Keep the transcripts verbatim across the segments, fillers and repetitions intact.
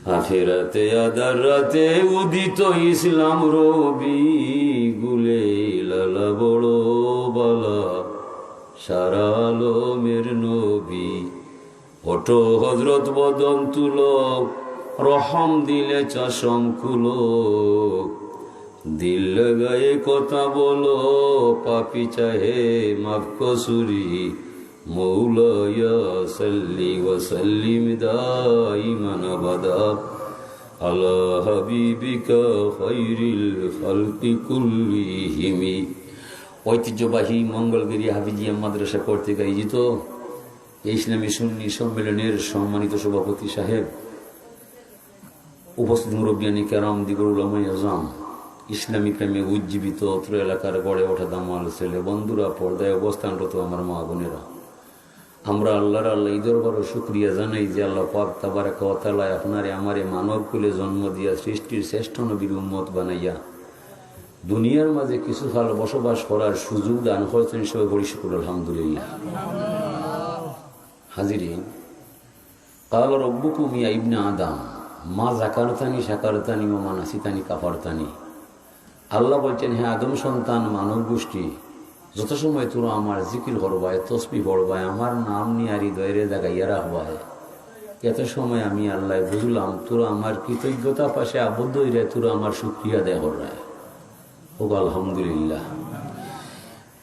আখেরাতে আদার রাতে উদিত ইসলাম রবি, গুলে লালা বড় বালা, সারা আলমের নবী। ওঠো হযরত বদন তুলো, রহম দিলে চশম খুলো, দিল লাগায়ে কথা বলো, পাপী চাহে মাফ কসুরি। مولاي صل وسلم دائما أبدا على حبيبك خير الخلق كلهم। ঐতিহ্যবাহী মঙ্গলগিরি হাফিজিয়া মাদ্রাসা কর্তৃক আয়োজিত এই ইসলামী সুন্নি সম্মেলনের সম্মানিত সভাপতি সাহেব, উপস্থিত মুরব্বিয়ানে কেরাম, দিগর উলামায়ে আজম, ইসলামী প্রেমে উজ্জীবিত অত্র এলাকার গড়ে ওঠা দামাল ছেলে, বন্ধুরা, পর্দায় অবস্থানরত আমার মা বোনেরা, আমরা আল্লাহর আল্লাহ এই দরবারও শুকরিয়া জানাই যে আল্লাহ পাক তাবারাকা ওয়া তাআলা আপনারে আমারে মানব কুলে জন্ম দিয়া সৃষ্টির শ্রেষ্ঠ নবীর উম্মত বানাইয়া দুনিয়ার মাঝে কিছু কাল বসবাস করার সুযোগ দান করছেন। সবে বলি শুকুর আলহামদুলিল্লাহ। হাজিরিন, قال ربكم يا ابن آدم ما ذكرتني شكرتني وما نسيتني كفرتني। আল্লাহ বলছেন, হে আদম সন্তান, মানব গোষ্ঠী, যত সময় তোরা আমার জিকির করবায়, তসবি পড়বায়, আমার নাম নিয়া হৃদয়রে জাগাইয়া রাখবায়, এত সময় আমি আল্লাহ বুঝলাম তোরা আমার কৃতজ্ঞতা পাশে আবদ্ধ হইরায়, তোরা আমার শুকরিয়া আদায় কররায়। হোক আলহামদুলিল্লাহ।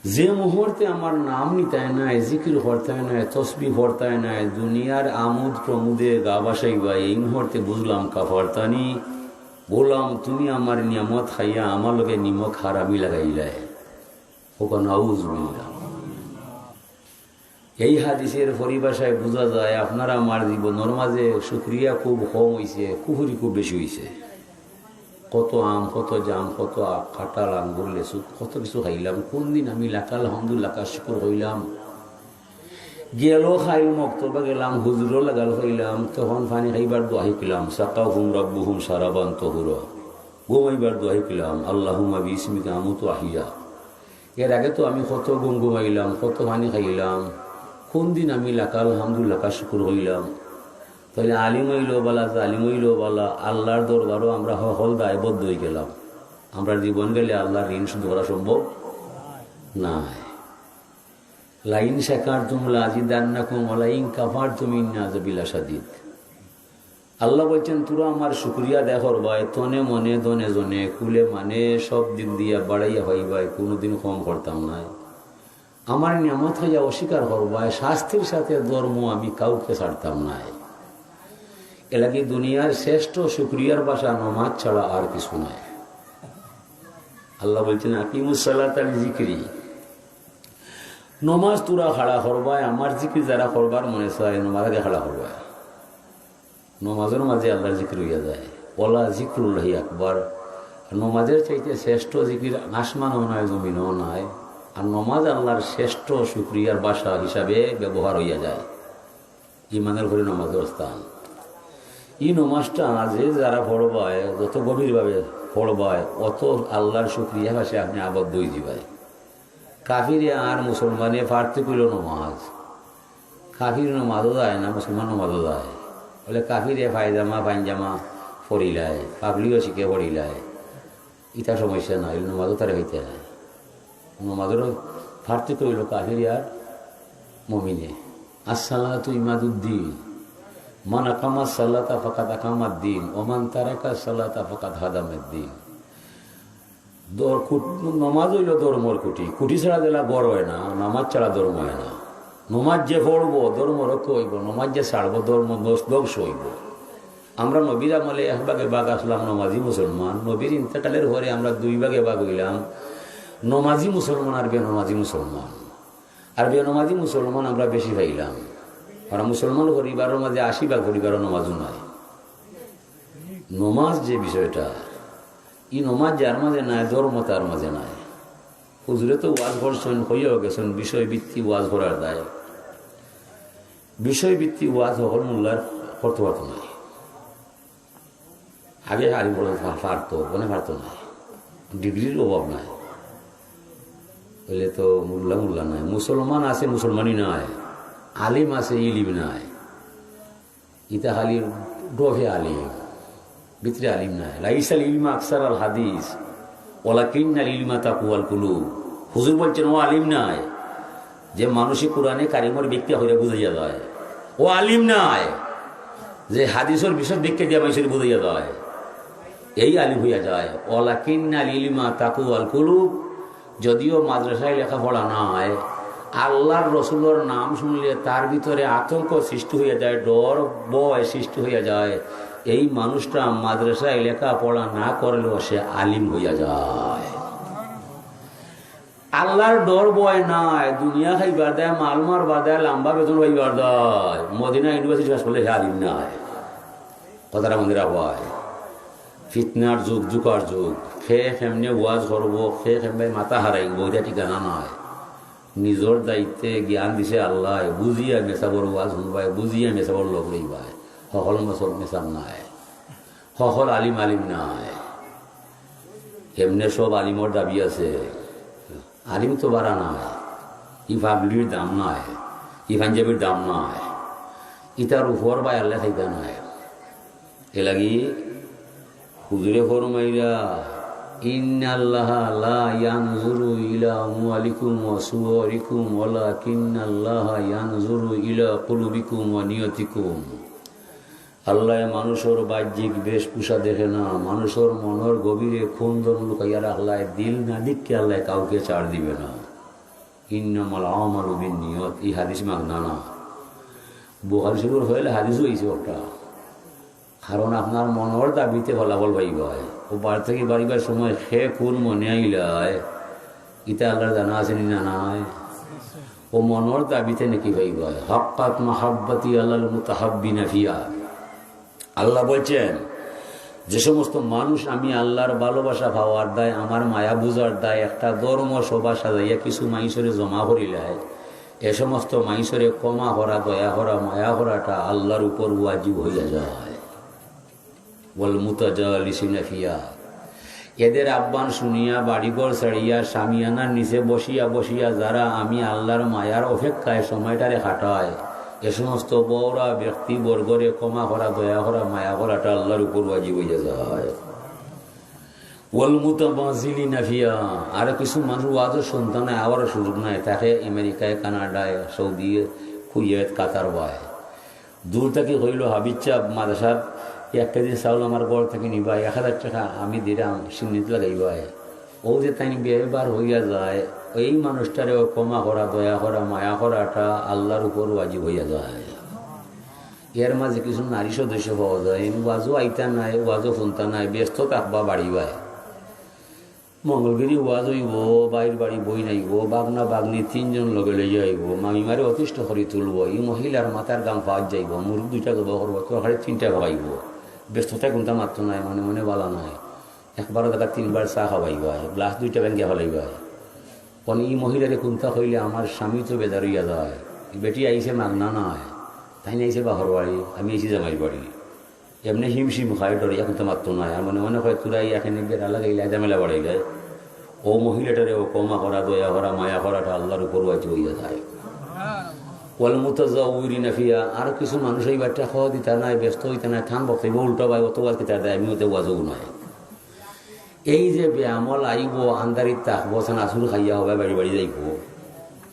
যে মুহূর্তে আমার নাম নিতায় নায়, জিকির করতায় নায়, তসবি পড়তায় নায়, দুনিয়ার আমোদ প্রমোদে গা ভাসাইবায়, এই মুহূর্তে বুঝলাম কাফারতানি, গোলাম, তুমি আমার নিয়ামত খাইয়া আমার লগে নিমক হারামি লাগাইলায়। হোক নাউজুবিল্লাহ। এই হাদিসের পরিভাষায় বুঝা যায়, আপনার আমার জীবনর মাঝে শুকরিয়া খুব কম হইছে, কুফুরি খুব বেশি হইছে। কত আম, কত জাম, কত আ-, কাঁঠাল, আঙ্গুর, লেচু, কত কিছু খাইলাম। কোন দিন আমি লাকাল হামদু লাকাল শুকুর কইলাম? গেল খাইল মক্তবা গেলাম, হুজুরও লাগাল কইলাম, তখন পানি খাইবার দোয়া শিখলাম, সাকাহুম রাব্বুহুম শারাবান তাহুরা। ঘুমাইবার দোয়া শিখলাম, আল্লাহুম্মা বিসমিকা আমুতু ওয়া আহইয়া। এর আগে তো আমি কত ঘুম ঘুমাইলাম, কত পানি খাইলাম, কোন দিন আমি লাকাল হামদু লাকাল শুকুর কইলাম? তাইলে আলিম অইলো বালা, জালিম অইলো বালা, আল্লাহর দরবারও আমরা হকল দায়বদ্ধ হয়ে গেলাম। আমরা জীবন গেলে আল্লাহর ঋণ শোধ করা সম্ভব নায়। লাইন শাকারতুম লাজিদান্নাকুম ওয়া লাইন কাফারতুম ইন্না আযাবি লাশাদীদ। আল্লাহ বলছেন, তোরা আমার শুকরিয়া আদায় করবায়, তনে মনে, ধনে জনে, কুলে মানে, সব দিক দিয়া বাড়াইয়া পাইবায়, কোনোদিন কম করতাম নায়। আমার নিয়ামত খাইয়া অস্বীকার করবায়, শাস্তির সাথে ধর্ম আমি কাউকে ছাড়তাম নায়। এলাকি দুনিয়ার শ্রেষ্ঠ শুকরিয়ার ভাষা নমাজ ছাড়া আর কিছু নাই। আল্লাহ বলছেন, আকিমুস সালাতা লিজিকরি, নমাজ তোরা খাড়া করবায়, আমার জিকির যারা করবার মনে চায়, নমাজ আগে খাড়া করবায়। নমাজর মাঝে আল্লাহর জিকির হইয়া যায়। ওয়ালা জিকরুল্লাহি আকবার। নমাজের চাইতে শ্রেষ্ঠ জিকির আসমানও নাই, জমিনও নাই। আর নমাজ আল্লাহর শ্রেষ্ঠ শুকরিয়ার ভাষা হিসাবে ব্যবহার হইয়া যায়। ইমানের ঘরে নমাজর স্থান। এই নমাজটা যে যারা পড়বায়, যত গভীরভাবে পড়বায়, অত আল্লাহর শুকরিয়া ভাষায় আপনি আবদ্ধ হয়ে যাবায়। কাফিরে আর মুসলমানে পার্থক্য হইল নমাজ। কাফির নমাজও যায় না, মুসলমান নমাজও যায়। বলে কাফিরে পায়জামা পাঞ্জামা পড়িলায়, পাগড়িও শিখে পড়িলায়, ইটা সমস্যা নাই, নমাজও তারে হইতে নাই। নমাজেরও পার্থক্য হইল কাফির আর মমিনে। আসসালাতু ইমাদুদ্দিন, মান আকামা সালাতা ফাকাদ আকামাদ্দিন, ওমান তারাকা সালাতা ফাকাদ হাদামাদ্দিন। দর-, কুট-, নমাজ হইল ধর্মর কুটি। কুটি ছাড়া যেলা ঘর হয় না, নমাজ ছাড়া ধর্ম হয় না। নমাজ যে পড়বো, ধর্ম রক্ষা হইব। নমাজ যে ছাড়বো, ধর্ম নস-, ধ্বংস হইব। আমরা নবীর আমলে এক ভাগে ভাগ আসলাম নমাজি মুসলমান। নবীর ইন্তেকালের পরে আমরা দুই ভাগে ভাগ হইলাম, নমাজি মুসলমান আর বেনমাজি মুসলমান। আর বেনমাজি মুসলমান আমরা বেশি পাইলাম। আমরা মুসলমান পরিবারের মাঝে আশি ভাগ পরিবারও নমাজও নাই। নমাজ যে বিষয়টা, এই নমাজ যার মাঝে নাই, ধর্ম তার মাঝে নাই। হুজুরে তো ওয়াজ করছেন, হইয়াও গেছেন, বিষয়ভিত্তিক ওয়াজ করার দায়। বিষয়ভিত্তিক ওয়াজ হকল মোল্লার করতে পারতো নাই। আগে আলিম বলে পা-, পারতো, মানে পারতো না। ডিগ্রির অভাব নাই। বলে তো মোল্লা মোল্লা নাই। মুসলমান আছে, মুসলমানি নাই। আলিম আছে, ইলিম নাই। ইতা খালি ডফে আলিম। ভিতরে আলিম নাই। লাইসাল ইলমা আকসারাল হাদিস, ওয়ালাকিন্নাল ইলমা তাকওয়াল কুলুব। হুজুর বলছেন, ও আলিম নাই যে মানুষে কোরআনে কারিমর ব্যাখ্যা হইয়া বুঝাইয়া যায়। ও আলিম নাই যে হাদিসর বিশদ ব্যাখ্যা দিয়া মানুষরে বুঝাইয়া যায়। এই আলিম হইয়া যায়। ওয়ালাকিন্নাল ইলমা তাকওয়াল কুলুব। যদিও মাদ্রাসায় লেখাপড়া নাই, আল্লাহর রসুলর নাম শুনলে তার ভিতরে আতঙ্ক সৃষ্টি হইয়া যায়, ডর ভয় সৃষ্টি হইয়া যায়। এই মানুষটা মাদ্রাসায় লেখাপড়া না করলেও সে আলিম হইয়া যায়। আল্লাহর ডর ভয় নাই, দুনিয়া খাইবার দায়, মাল মারবার দায়, লম্বা বেতন পাইবার দায়, মদিনা ইউনিভার্সিটি পাস করলে সে আলিম নাই। কথাটা মনে রাখবায়। ফিতনার যুগ, জুকার যুগ। কে কেমনে ওয়াজ করবো, কে কেমনে মাথা হারাইবো, এটা ঠিকানা নাই। নিজর দায়িত্বে জ্ঞান দিছে আল্লায়, বুঝিয়া মেসাবর ওয়াজ শুনবায়, বুঝিয়া মেসাবর লগ লইবায়। হকল মেসাব, মেসাব নাই, হকল আলিম আলিম নাই। এমনে সব আলিমর দাবি আছে। আলিম তো বাড়া নাই, ই পাগড়ির দাম নাই, ই পাঞ্জাবির দাম নাই, ইতার উপর বায় আল্লায় চাইতা নাই। এলাগি হুজুরে ফরমাইরা, ইন্নাল্লাহা লা ইয়ানজুরু ইলা আমওয়ালিকুম ওয়া সুওয়ারিকুম ওয়ালাকিন্নাল্লাহা ইয়ানজুরু ইলা কুলুবিকুম ওয়া নিয়তিকুম। আল্লায় মানুষর বাহ্যিক বেশভূষা দেখে না, মানুষর মনর গভীরে কোন ধন লুকাইয়া রাখলায়, দিল না দেখে আল্লায় কাউকে ছাড় দিবে না। ইন্নামাল আমালু বিন নিয়ত, এই হাদিস মাগনা না। বুখারী শরীফর হইলে হাদিসও হইছে একটা। কারণ আপনার মনর দাবিতে ফলাফল পাইবায়। ও বার থাকি বাড়িবার সময় কে কোন মনে আইলায়, ইটা আল্লাহর জানা আছে নি না নাই? ও মনর দাবিতে নাকি পাইবায়। হাক্কাত মাহাব্বাতি আলাল মুতাহাব্বিনা ফিয়া। আল্লাহ বলছেন, যে সমস্ত মানুষ আমি আল্লাহর ভালোবাসা পাওয়ার দায়, আমার মায়া বুঝার দায় একটা ধর্ম সভা সাজাইয়া কিছু মাইনষরে জমা করিলায়, এ সমস্ত মাইনষরে ক্ষমা করা, দয়া করা, মায়া করাটা আল্লাহর উপর ওয়াজিব হইয়া যায়। ওয়াল মুতাজালিসিনা ফিয়া, এদের আহ্বান শুনিয়া বাড়িঘর ছাড়িয়া শামিয়ানার নিচে বসিয়া বসিয়া যারা আমি আল্লাহর মায়ার অপেক্ষায় সময়টারে কাটায়, এ সমস্ত বউরা ব্যক্তিবর্গরে ক্ষমা করা, দয়া করা, মায়া করাটা আল্লাহর উপর ওয়াজিব হইয়া যায়। ওয়াল মুতাবাজিলিনা ফিয়া, আর কিছু মানুষ ওয়াজও শুনতা নাই, আবারও সুযোগ নাই, থাকে আমেরিকায়, কানাডায়, সৌদি, কুয়েত, কাতার বায়। দূর থাকি কইলো, হাবিব সাব, মাদ্রাসার এক কেজি চাউল আমার ঘর থাকি নিবায়, এক হাজার টেকা আমি দিরাম, সিন্নিত লাগাইবায়। ও যে তাইন বেবার হইয়া যায়, এই মানুষটারেও ক্ষমা করা, দয়া করা, মায়া করাটা আল্লাহর উপর ওয়াজিব হইয়া যায়। এর মাঝে কিছু নারী সদস্য পাওয়া যায়, ওয়াজও আইতা নাই, ওয়াজও শুনতা নাই, ব্যস্ত থাকবা বাড়িবায়। মঙ্গলগিরি ওয়াজ অইবো, বাইর বাড়ি বইন আইবো, বাগনা বাগনি তিনজন লগে লইয়া আইবো, মামিমারে অতিষ্ঠ করি তুলবো। ই মহিলার মাথার গাম ফাজ যাইবো, মুরগ দুইটা জবো করবো, তরকারি তিনটা খাওয়াইবো। ব্যস্ততায় কুন্তা মাততো নায়, মনে মনে বালা নায়। একবারও দেখা তিনবার চা খাওয়াইবায়, গ্লাস দুইটা ভাঙ্গিয়া ফালাইবায়। অন ই মহিলারে কুন্তা কইলে আমার স্বামী তো বেজার অইয়া যায়। ই বেটি আইছে মাগনা নায়, তাইন আইছে বাপর বাড়ি, আমি আইছি জামাইর বাড়ি। এমনে হিমশিম খায়, ডরিয়া কুন্তা মাততো নায়। আর মনে মনে কয়, তোরা ই এখানে বেড়া লাগাইলে, ঝামেলা বাড়াইলে। ও মহিলাটারেও ক্ষমা করা, দয়া করা, মায়া করাটা আল্লাহর উপর ওয়াজিব হইয়া যায়। ওয়াল মুতাজাউরিনা ফিয়া, আর কিছু মানুষ এই বাচ্চা খাওয়া দিতা নাই, ব্যস্ত হইতা নাই, থান বক্তব্য উল্টা ভাই, অত ওয়াজ কিতা দেয়, আমি ওতে ওয়াজও নাই। এই যে বেআমল আইবো, আন্দারিত থাকবো, সানাসুর খাইয়া হবে বাড়ি বাড়ি যাইবো।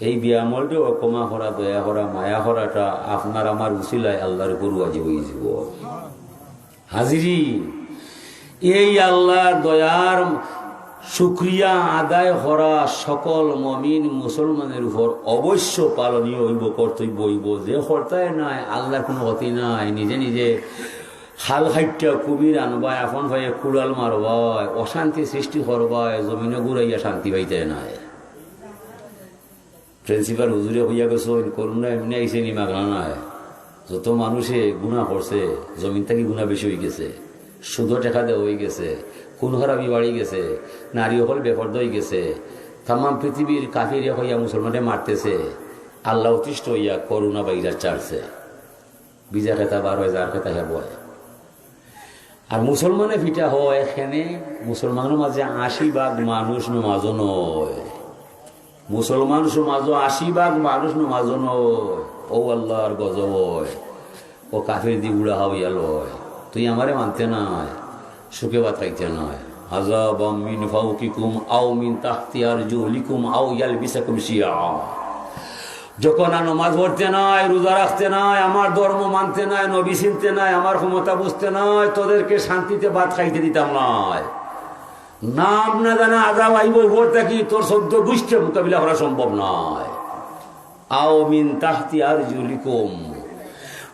এই বেআমলটাও ক্ষমা করা, দয়া করা, মায়া করাটা আপনার আমার উসিলায় আল্লাহর উপর ওয়াজিব হয়ে যাব। হাজিরিন, এই আল্লাহর দয়ার শুকরিয়া আদায় করা সকল মমিন মুসলমানের উপর অবশ্য পালনীয় হইব, কর্তব্য হইব। যে করতায় নাই, আল্লাহর কোনো ক্ষতি নাই, নিজে নিজে খাল খাইট্টা কুমির আনবায়, আপন ভাইয়ে কুড়াল মারবায়, অশান্তি সৃষ্টি করবায়, জমিনে ঘুরাইয়া শান্তি পাইতে নাই। প্রিন্সিপাল হুজুরে কইয়া গেছে, করোনা এমনি আইছে নি, মাগনা নায়। যত মানুষে গুনাহ করছে, জমিন থাকি গুনাহ বেশি হয়ে গেছে, সুদো টেকা দেওয়া হয়ে গেছে, খুন খারাপি বাড়ি গেছে, নারী অকল বেপর্দা হয়ে গেছে, তামাম পৃথিবীর কাফিরে কইয়া মুসলমানে মারতেছে, আল্লাহ অতিষ্ঠ হইয়া করোনা ভাইরাস ছাড়ছে। বিজা খেতা বার হয়, যার খেতা হে বয়। আর মুসলমানে ফিটা হয় এখানে, মুসলমানের মাঝে আশি ভাগ মানুষ নমাজও নয়। মুসলমান সমাজও আশি ভাগ মানুষ নমাজও নয়। ও আল্লাহর গজব হয়, ও কাফের দি উড়া হাওয়া লয়। তুই আমারে মানতে নাই, সুখে ভাত খাইতে নায়। আযাবাম মিন ফাওকিকুম আও মিন তাহতি আরজুলিকুম আও ইয়ালবিসাকুম শিয়া। যখন আর নমাজ পড়তে নায়, রোজা রাখতে নায়, আমার ধর্ম মানতে নায়, নবী চিনতে নায়, আমার ক্ষমতা বুঝতে নায়, তোদেরকে শান্তিতে ভাত খাইতে দিতাম নায়। নাম না জানা আযাব আইব উপর থাকি, তোর চোদ্দ গোষ্ঠীর মোকাবিলা করা সম্ভব নয়। আও মিন তাহতি আরজুলিকুম,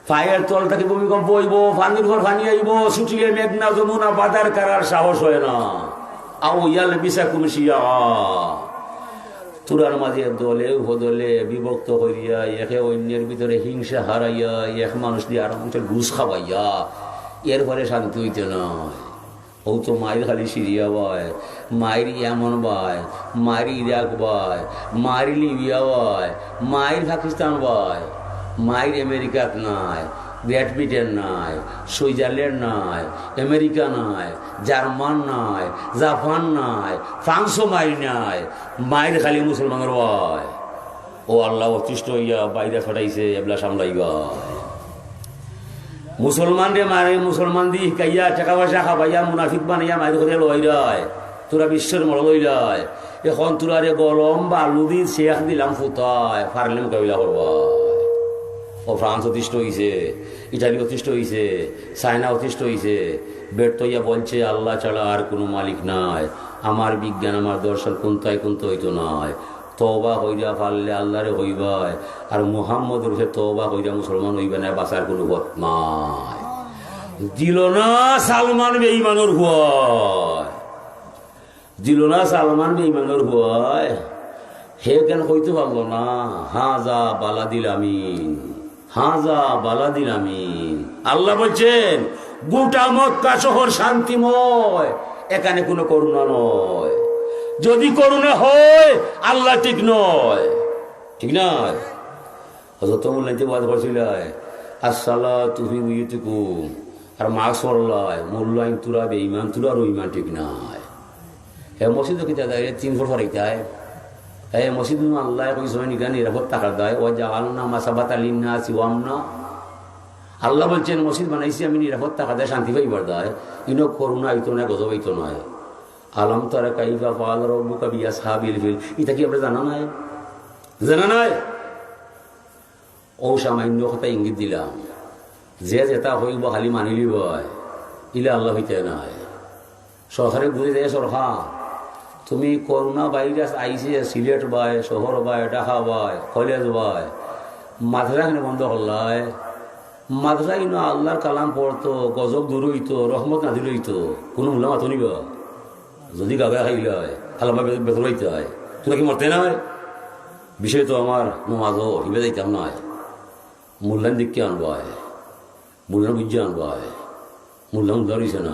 পায়ের তল থাকি ভূমিকম্প অইব, পানির উপর পানি আইব, ছুটিলে মেঘনা যমুনা বাধার কারার সাহস হয় না। আও ইয়ালবিসাকুম শিয়া, তোরার মাঝে দলে উপদলে বিভক্ত করিয়া একে অন্যের ভিতরে হিংসা হারাইয়া এক মানুষ দিয়ে আর মানুষের ঘুষ খাওয়াইয়া এরপরে শান্তি হইতে নয়। ও তো মাইর খালি সিরিয়া ভাই, মাইর ইয়ামন ভাই, মাইর ইরাক ভাই, মাইর লিবিয়া ভাই, মাইর পাকিস্তান ভাই, মাইর আমেরিকাত নাই, গ্রেট ব্রিটেন নাই, সুইজারল্যান্ড নাই, আমেরিকা নাই, জার্মান নাই, জাপান নাই, ফ্রান্সও মাইর নাই, মাইর খালি মুসলমানের ভাই। ও আল্লাহ অতিষ্ঠ হইয়া বাইরে ফাটাইছে, এবলা সামলাইবা। মুসলমানরে মারে, মুসলমান দি হিকাইয়া, টাকা পয়সা খাবাইয়া, মুনাফিক বানাইয়া মাইর করে লইরায়। তোরা বিশ্বর মডেল হইলায়। এখন তোরারে গরম বালু দি শেখ দিলাম ফুতায়, পারলে মোকাবিলা করবা। ও ফ্রান্স অতিষ্ঠ হইছে, ইটালি অতিষ্ঠ হইছে, চায়না অতিষ্ঠ হইছে। ব্যর্থ হইয়া বলছে, "আল্লাহ ছাড়া আর কোনো মালিক নাই, আমার বিজ্ঞান, আমার দর্শন কোনটাই কোনটা হইতো নয়।" তওবা কইরা পারলে আল্লাহরে কইবায়, আর মুহাম্মদর উপরে তওবা কইরা মুসলমান হইবা না, বাঁচার কোনো পথ নাই। দিল না সালমান বেঈমানর হুয়ায়, দিল না সালমান বেঈমানর হুয়ায়। হে কেন কইতে পারলো না, "হাজা বালাদিল আমিন, হাজা বালাদিল আমিন"? আল্লাহ বলছেন, গোটা মক্কা শহর শান্তিময়, এখানে কোনো করোনা নয়। যদি করোনা হয়, আল্লাহ ঠিক নয়, ঠিক নয়। হযরত মুল্লাইতে ওয়াজ করছিলায়, "আসসালাতু ফি বুয়ুতিকুম", আর মাস্ক পরলায়, মুল্লাইন তোরা বেঈমান, তোরারও ইমান ঠিক নাই। হে মসজিদো কিতা যায়, তিন ফুট ফরাইতায়। হে মসজিদ নু আল্লাহ কইছে, "নিকা নিরাপদ থাকার দায়, ওয়া জাআলনা মাসাবাতা লিন্নাসি ওয়া আমনা।" আল্লাহ বলছেন, "মসজিদ বানাইছি আমি নিরাপদ থাকার দায়, শান্তি পাইবার দায়। ইনো করোনা আইতো না, গজব আইতো না।" আলাম তারা কাইফা ফাআলা রাব্বুকা বিআসহাবিল ফিল। ইটা কি আমরা জানা নাই? জানা নাই? ও সামান্য কথা ইঙ্গিত দিলাম, যে যেটা হইব খালি মানিলি বয়, ইলা আল্লাহ হইতে নাই। সরকারে বুঝে দেয় সরকার, তুমি করোনা ভাইরাস আইছে সিলেট বায়, শহর বায়, ঢাকা বায়, কলেজ বায়, মাদ্রাসা কেন বন্ধ করলায়? মাদ্রাসা ইনো আল্লাহর কালাম পড়তো, গজব দূর হইতো, রহমত নাজিল হইতো, কোনো মুল্লা মাতো নিবা? যদি গাগা খাইলায়, আল্লাহ বেতন পাইতে হয়, তোরা কি মরতে নাই? বিষয় তো আমার নমাজও হিবে যাইতাম নাই। মুল্লান দিকে আনবায়, মুল্লান বুঝে আনবায়, মুল্লান উদ্ধার হইছে না।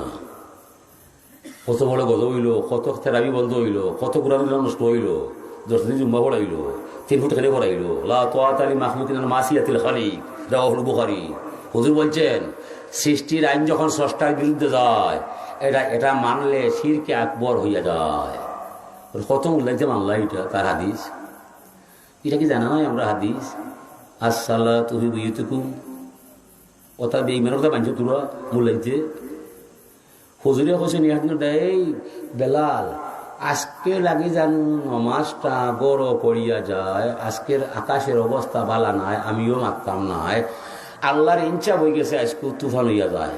কত বড় গজব হইল, কত তেরাবি বন্ধ হইল, কত কোরআন নষ্ট হইল, দশ দিন জুম্মা পড়াইল, তিন ফুট খেলে পড়াইল। লা তাআতা লি মাখলুকিন আন মাসিয়াতিল খালিক, রাওয়াহুল বুখারী। হুজুর বলছেন, সৃষ্টির আইন যখন স্রষ্টার বিরুদ্ধে যায়, এটা, এটা মানলে শিরকে আকবর হইয়া যায়। কত মুল্লাইতে মানলা এটা, তার হাদিস। এটা কি জানা নাই আমরা হাদিস? আসসালাতু ফি বুয়ুতিকুম। ওটা বেঈমানর কথা মানছো তোরা, মুল্লাইতে। হুজুরে কইছেন, "এই বেলাল, আজকে লাগি জানু নমাজটা গড় পড়িয়া যায়, আজকের আকাশের অবস্থা ভালা নাই, আমিও মারতাম নাই। আল্লাহর ইনসাফ হয়ে গেছে, আজকে তুফান হইয়া যায়।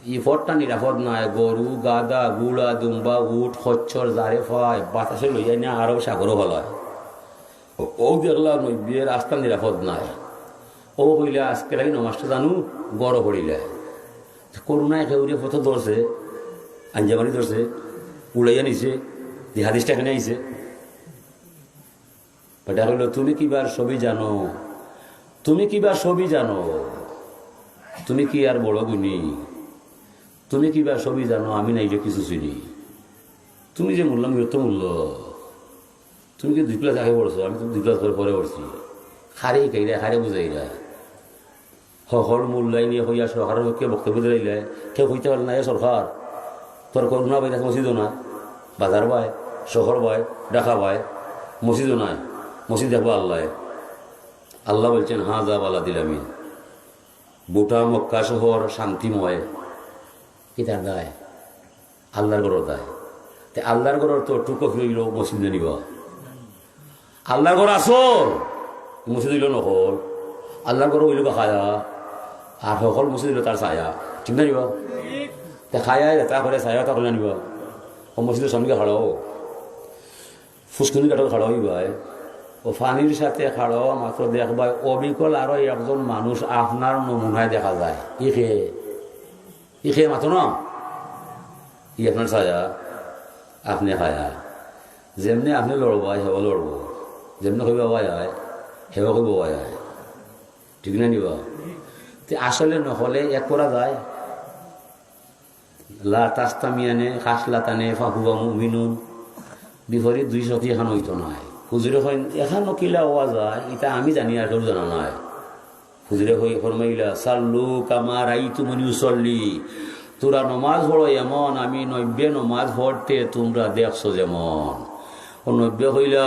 এই পথটা নিরাপদ নাই, গরু, গাধা, ঘোড়া, দুম্বা, উট, খচ্চর, যারে পায়, বাতাসে লইয়া নিয়া আরব সাগরও ফালায়।" ও দেখলা নবীর রাস্তা নিরাপদ নাই। ও কইলা, "আজকে লাগি নমাজটা জানু গড় পড়িলে।" করোনায় কেউরে পথ ধরছে, আঞ্জামানি ধরছে, উড়াইয়া নিছে, যে হাদিসটা এখানে আইছে। বেটা কইল, "তুমি কিবা সবই জানো, তুমি কিবা সবই জানো, তুমি কি আর বড় গুণী? তুমি কিবা সবই জানো, আমি নাইলে কিছু চিনি। তুমি যে মুল্লা, আমি তো মুল্লা।" তুমি কি দুই ক্লাস আগে পড়ছো? আমি তো দুই ক্লাস পরে, পরে পড়ছি। খারে হিকাইরা, খারে বুঝাইরা। হকল মুল্লাইনে কইয়া সরকারের পক্ষে বক্তব্য দিলাইলে, কেউ কইতে পারে না, "এ সরকার, তোর করোনা ভাইরাস মসজিদও নাই, বাজার বায়, শহর বায়, ঢাকা বায়, মসজিদও নাই, মসজিদ দেখবো আল্লাহ।" আল্লাহ বলছেন, "হাজা বালাদিল আমিন।" গোটা মক্কা শহর শান্তিময়। কিতার দায়? আল্লার ঘরর দায়। তে আল্লার ঘরর তো টুকো কি অইলো, মসজিদ নিবা? আল্লার ঘর আসল, মসজিদ অইলো নকল। আল্লার ঘর অইলো বা খায়া, আর হকল মসজিদ অইলো তার ছায়া। ঠিক না নিবা? তে খায়া যেতা করে, ছায়া অতা করে নিবা। অউ মসজিদর সামনে খাড়াও, ফুসকুনি কাঠর খাড়াও অইবায়, অউ পানির সাথে খাড়াও মাত্র দেখবায়, অবিকল আরো একজন মানুষ আপনার নমুনায় দেখা যায়। ই কে? ই কে মাতো না? ই আপনার ছায়া, আপনে খায়া। যেমনে আপনে লড়বায়, হেও লড়বো। যেমনে কইবা বায় আয়, হেও কইবো বায় আয়। ঠিক না নিবা? তে আসলে নকলে এক করা যায়। লা তাস্তামিয়ানে খাসলাতানে ফাহুয়া মুমিনুন। বিপরীত দুই শক্তি এখান অইতো নায়। হুজুরে কইন, এখান কিলা অওয়া যায়, ইতা আমি জানি, আর কেউ জানা নাই। হুজুরে কই ফরমাইলা, "সাল্লু কামা রাইতুমুনি উসল্লি।" তোরা নমাজ পড়ো এমন, আমি নব্বে নমাজ পড়তে তোমরা দেখছো যেমন। অউ নব্বে কইলা,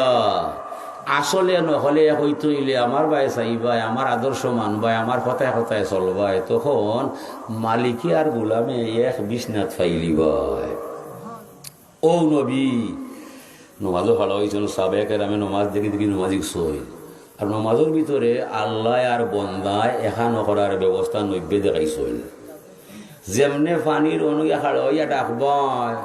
আসলে নকলে এক অইতে অইলে আমার বায় চাইবায়, আমার আদর্শ মানবায়, আমার কথায় কথায় চলবায়, তখন মালিকে আর গোলামে এক বিছনাত পাইলিবায়। অউ নবী নমাজো খাড়া অইছইন, সাহাবায়ে কেরামে নমাজ দেখি দেখি নমাজ শিখছইন। আর নমাজর ভিতরে আল্লায় আর বন্দায় এখান করার ব্যবস্থা নব্বে দেখাইছইন। যেমনে পানির অনুয়া খাড়া অইয়া ডাকবায়,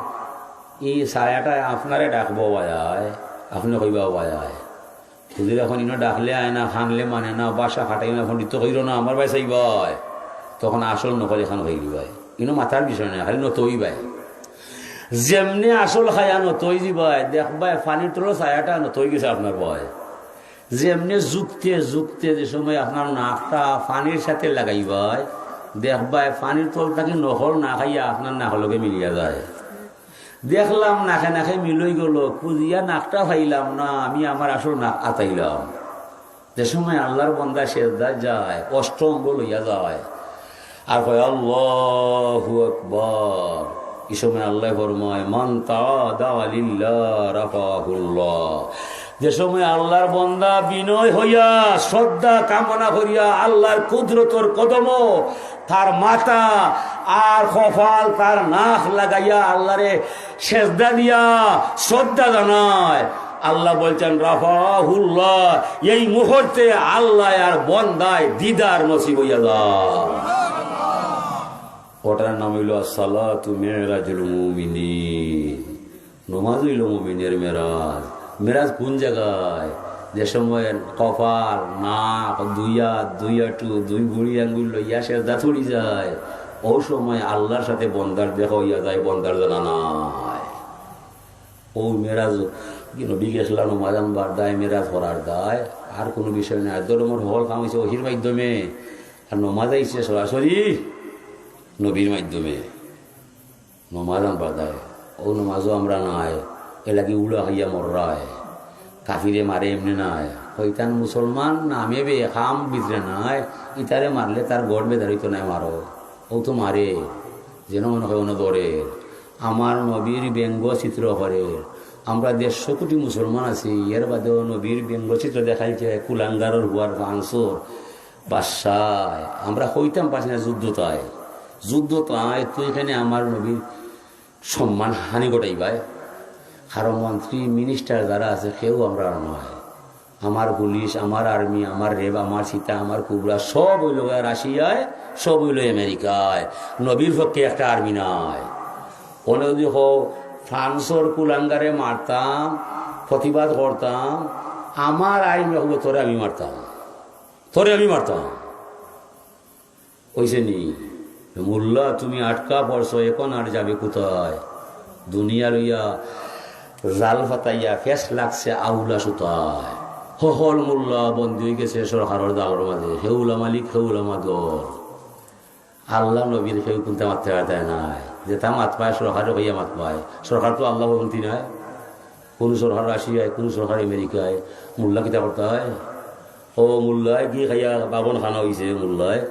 ই ছায়াটায় আপনারে ডাকবো বায় আয়, আপনে কইবা বায় আয়। হুজুর এখন ইনো ডাকলে আয় না, কানলে মানে না, ভাষা খাটাই না, পণ্ডিত কইরো না, আমার বায় চাইবায়। তখন আসল নকল এখান অইলিবায়। ইনো মাতার বিষয় নায়, খালি নত অইবায়। যেমনে আসল ছায়া নত অইযিবায়, দেখবায় পানির তলর ছায়াটা নত অইগেছে আপনার বায়। যেমনে জুকতে জুকতে যে সময় আপনার নাকটা পানির সাথে লাগাইবায়, দেখবায় পানির তল থাকি নকল নাক আইয়া আপনার নাকর লগে মিলিয়া যায়। দেখলাম নাকে নাকে মিল অইগেলো, খুজিয়া নাকটা পাইলাম না, আমি আমার আসল নাক আতাইলাম। যে সময় আল্লার বন্দা সেজদাত যায়, অষ্ট অঙ্গ লইয়া যায়, আর কয়, "আল্লাহু আকবার।" ই সময় আল্লায় ফরমায়, "মান তাওয়াদা লিল্লাহ রাফাহুল্লাহ।" যে সময় আল্লার বন্দা বিনয় অইয়া, শ্রদ্ধা কামনা করিয়া আল্লার কুদরতর কদমো তার মাথা আর কপাল, তার নাক লাগাইয়া আল্লারে সেজদা দিয়া শ্রদ্ধা জানায়, আল্লায় বলছেন, "রাফাহুল্লাহ", এই মুহূর্তে আল্লায় আর বন্দায় দিদার নসিব অইয়া যায়। ওটার নাম অইলো আসসালাতু মেরাজুল মুমিনিন। নমাজ অইলো মুমিনের মেরাজ। মেরাজ কোন জাগায়? যে সময় কপাল, নাক, দুই আত, দুই আটু, দুই বুড়ি আঙ্গুল লইয়া সেজদাত পড়ি যায়, অউ সময় আল্লার সাথে বন্দার দেখা অইয়া যায়, বন্দার জানা নাই। অউ মেরাজ, নবী গেছলা নমাজ আনবার দায়, মেরাজ করার দায়, আর কুনু বিষয় নাই। আর ধর্মর হকল কাম অইছে ওহির মাধ্যমে, আর নমাজ আইছে সরাসরি নবীর মাধ্যমে। নমাজ আনবার দায়, অউ নমাজও আমরা নাই, এরলাগি উলা খাইয়া মররায়, কাফিরে মারে এমনে নায়, কইতাম মুসলমান নামে বে কাম ভিতরে নাই, ইতারে মারলে তার গট বেজার অইতো নায় মারো, অউ তো মারে, যেন মনে অয় অনো ধরে। আমার নবীর ব্যঙ্গচিত্র করে। আমরা দেড়শো কোটি মুসলমান আছি, এর বাদেও নবীর ব্যঙ্গচিত্র দেখাইছে কুলাঙ্গারর হুয়ার ফ্রান্সর বাদশায়। আমরা কইতাম পারছি না যুদ্ধ তাই, যুদ্ধ তাই, তুই এখানে আমার নবীর সম্মান হানি ঘটাইবায়। কারণ মন্ত্রী, মিনিস্টার যারা আছে, কেউ আমরা নয়। আমার পুলিশ, আমার আর্মি, আমার র্যাব, আমার চিতা, আমার কোবরা, সব অইলো গিয়া রাশিয়ায়, সব অইলো আমেরিকায়। নবীর পক্ষে একটা আর্মি নাই। অনে যদি কও, ফ্রান্সর কুলাঙ্গারে মারতাম, প্রতিবাদ করতাম, আমার আর্মি কইবো, "তোরে আমি মারতাম, তোরে আমি মারতাম।" অইছে নি? মোল্লা, তুমি আটকা পড়ছো, এখন আর যাবে কোথায়? দুনিয়া লইয়া জাল ফাতাইয়া ফেস লাগছে আউলা সুতায়। হকল মোল্লা বন্দী অইগেছে সরকারর জালর মাঝে। হে উলা মালিক, হে উলা মাদর। আল্লার নবীর কেউ কুন্তা মাততে পারতায় নায়। যেতা মাতবায় সরকারে কইয়া মাতবায়। সরকার তো আল্লার হুকুমতি নায়। কুনু সরকার রাশিয়ায়, কুনু সরকার আমেরিকায়, মোল্লা কিতা করতা অয়? ও মোল্লায় কি খাইয়া বাবন খানা অইছে মোল্লায়?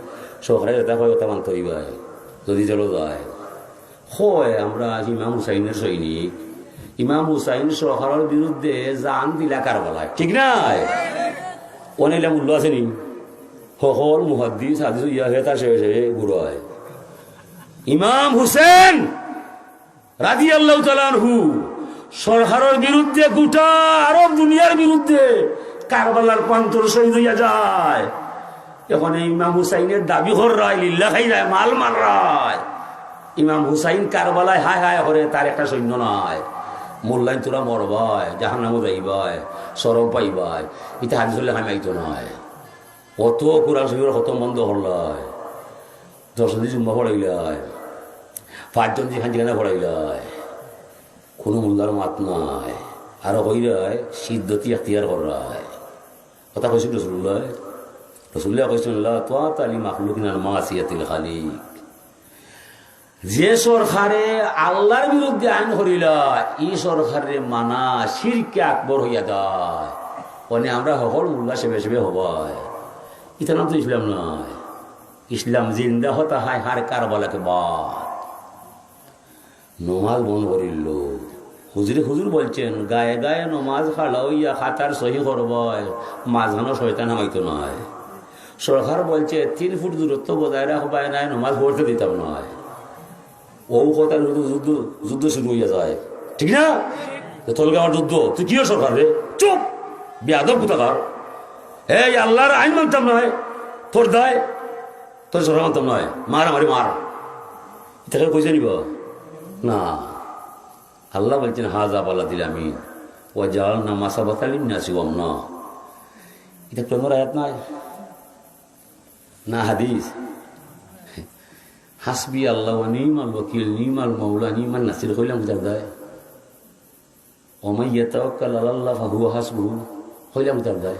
সরকারে যেতা কয়, ওতা মানতে অইবায়, যদি জেলো যায়। কয়, আমরা আজ ইমাম হুসাইনের সৈনিক, ইমাম হুসাইন সরকারর বিরুদ্ধে জান দিলা কারবালায়, ঠিক নায়? অনে ইলা মোল্লা আছে নি? হকল মুহাদ্দিস, হাদিস ইয়া হেতা শেষে বুড়ায়। ইমাম হুসেন রাদিয়াল্লাহু তাআলা আনহু সরকারর বিরুদ্ধে, গোটা আরব দুনিয়ার বিরুদ্ধে কারবালার প্রান্তর শহীদ অইয়া যায়। এখন এই ইমাম হুসাইনের দাবি কররায়, লিল্লা খাইরায়, মাল মাররায়। ইমাম হুসাইন কারবালায় হায় হায় করে, তার একটা সৈন্য নাই। মরলে তোরা মরবায়, জাহান্নামো যাইবায়, শরম পাইবায়। ইতা হাদিসর লেখা মাইতো নায়। অত কোরআন শরীফর খতম বন্ধ করলায়, দশজন দি জুম্মা পড়াইলায়, পাঁচজন দি খান ঠিকানা পড়াইলায়, কুনু মোল্লার মাত নাই। আর কইরায় সিদ্ধতি এখতিয়ার কররায়। কথা কইছইন রসুলুল্লায়। রসুলুল্লায় কইছইন, "লা তাআতা লি মাখলুকিন আলা মাসিয়াতিল খালিক।" যে সরকারে আল্লার বিরুদ্ধে আইন করিলা, ই সরকাররে মানা শিরকে আকবর অইয়া যায়। মানে আমরা হকল মোল্লা সেবে সেবে হবায়। ইতা নাম তো ইসলাম নায়। ইসলাম জিন্দা হতা হায় হার কারবালাকে বাদ। নমাজ বন্ধ করিল। হুজুরে হুজুর বলছেন, গায়ে গায়ে নমাজ খাড়া অইয়া খাতার সহি করবায়, মাঝখানো শয়তান হামাইতো নায়। সরকার বলছে, তিন ফুট দূরত্ব বজায় রাখবায় নায়, নমাজ পড়তে দিতাম নায়। ও কথার যুদ্ধ, যুদ্ধ, যুদ্ধ শুরু অইয়া যায়, ঠিক না? তো তোর আমার যুদ্ধ, তুই কিও সরকার রে? চুপ, বেয়াদব কোথাকার। এই আল্লার আইন মানতাম নায়, তোর দায়, তোর সরকার মানতাম নায়, মারামারি মার। ইতা কেউ কইছে নি বা? না। আল্লাহ বলছেন, "হাযা বালাদুন আমিন, ওয়া জাআলনা মাসাবাতাল লিন-নাসি ওয়া আমনা।" ইতা প্রেমর আয়াত নায়? না হাদিস? হাসবি আল্লাহ ওয়া নি'মাল ওয়াকিল, নি'মাল মাওলা, নি'মান নাসির কইলাম কিতার দায়? "ওয়া মান ইয়াতাওয়াক্কাল আলাল্লাহ ফাহুয়া হাসবুহু" কইলাম কিতার দায়?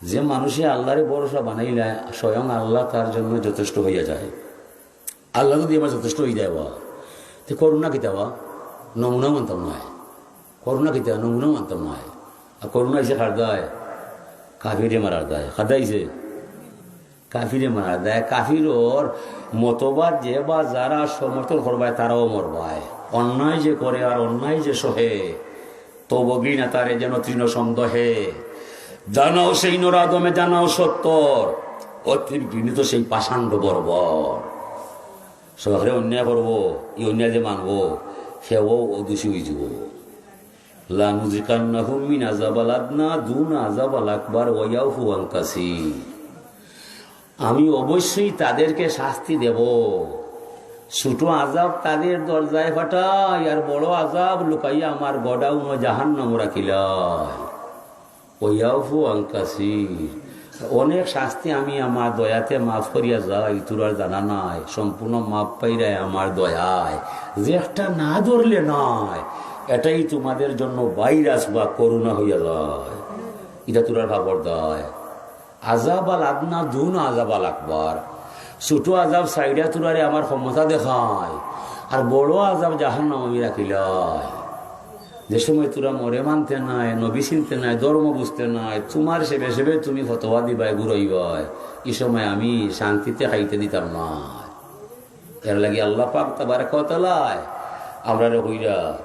যে মানুষে আল্লারে ভরসা বানাইলায়, স্বয়ং আল্লাহ তার জন্য যথেষ্ট অইয়া যায়। আল্লাহ যদি আমার যথেষ্ট অই যায় বা, তে করোনা কিতা বা? নমুনা মানতাম নায়। করোনা কিতা? নমুনা মানতাম নায়। আর করোনা আইছে কার দায়? কাফিরে মারার দায়। কার দায় আইছে? কাফিরে মারার দায়। কাফিরর মতবাদ যে বা যারা সমর্থন করবায়, তারাও মরবায়। অন্যায় যে করে আর অন্যায় যে সহে, তবগি না তারে যেন তৃণ সন্দেহে। জানাও সেই নরাদমে, জানাও সত্তর, অতি ঘৃণিত সেই পাষণ্ড বর্বর। সরকারে অন্যায় করবো, ই অন্যায় যে মানবো, সেও অদোষী অইযিবো। লানুযিকান্নাহুম মিন আযাবাল আদনা দুনা আযাবাল আকবার ওয়া ইয়াফু আন কাসীর। আমি অবশ্যই তাদেরকে শাস্তি দেব। ছোট আযাব তাদের দরজায় পাঠাই, আর বড় আযাব লুকাইয়া আমার গোডাউনো জাহান্নামো রাখিলাই। ওয়া ইয়াফু আন কাসীর, অনেক শাস্তি আমি আমার দয়াতে মাফ করিয়া যাই, তোরার জানা নাই, সম্পূর্ণ মাফ পাইরায় আমার দয়ায়। যে একটা না ধরলে নাই, এটাই তোমাদের জন্য ভাইরাস বা করোনা অইয়া যায়। ইটা তোরার খবর দায়। আযাবাল আদনা দুনা আযাবাল আকবার। ছোট আযাব ছাড়িয়া তোরারে আমার ক্ষমতা দেখাই, আর বড় আযাব জাহান্নামো আমি রাখিলাই। যে সময় তোরা মোরে মানতে নায়, নবী চিনতে নায়, ধর্ম বুঝতে নায়, তোমার সেবে সেবে তুমি ফতোয়া দিবায়, ঘুরাইবায়, ই সময় আমি শান্তিতে খাইতে দিতাম নায়। এর লাগি আল্লাহ পাক তাবারাকা ওয়া তাআলায় আমরারে কইরা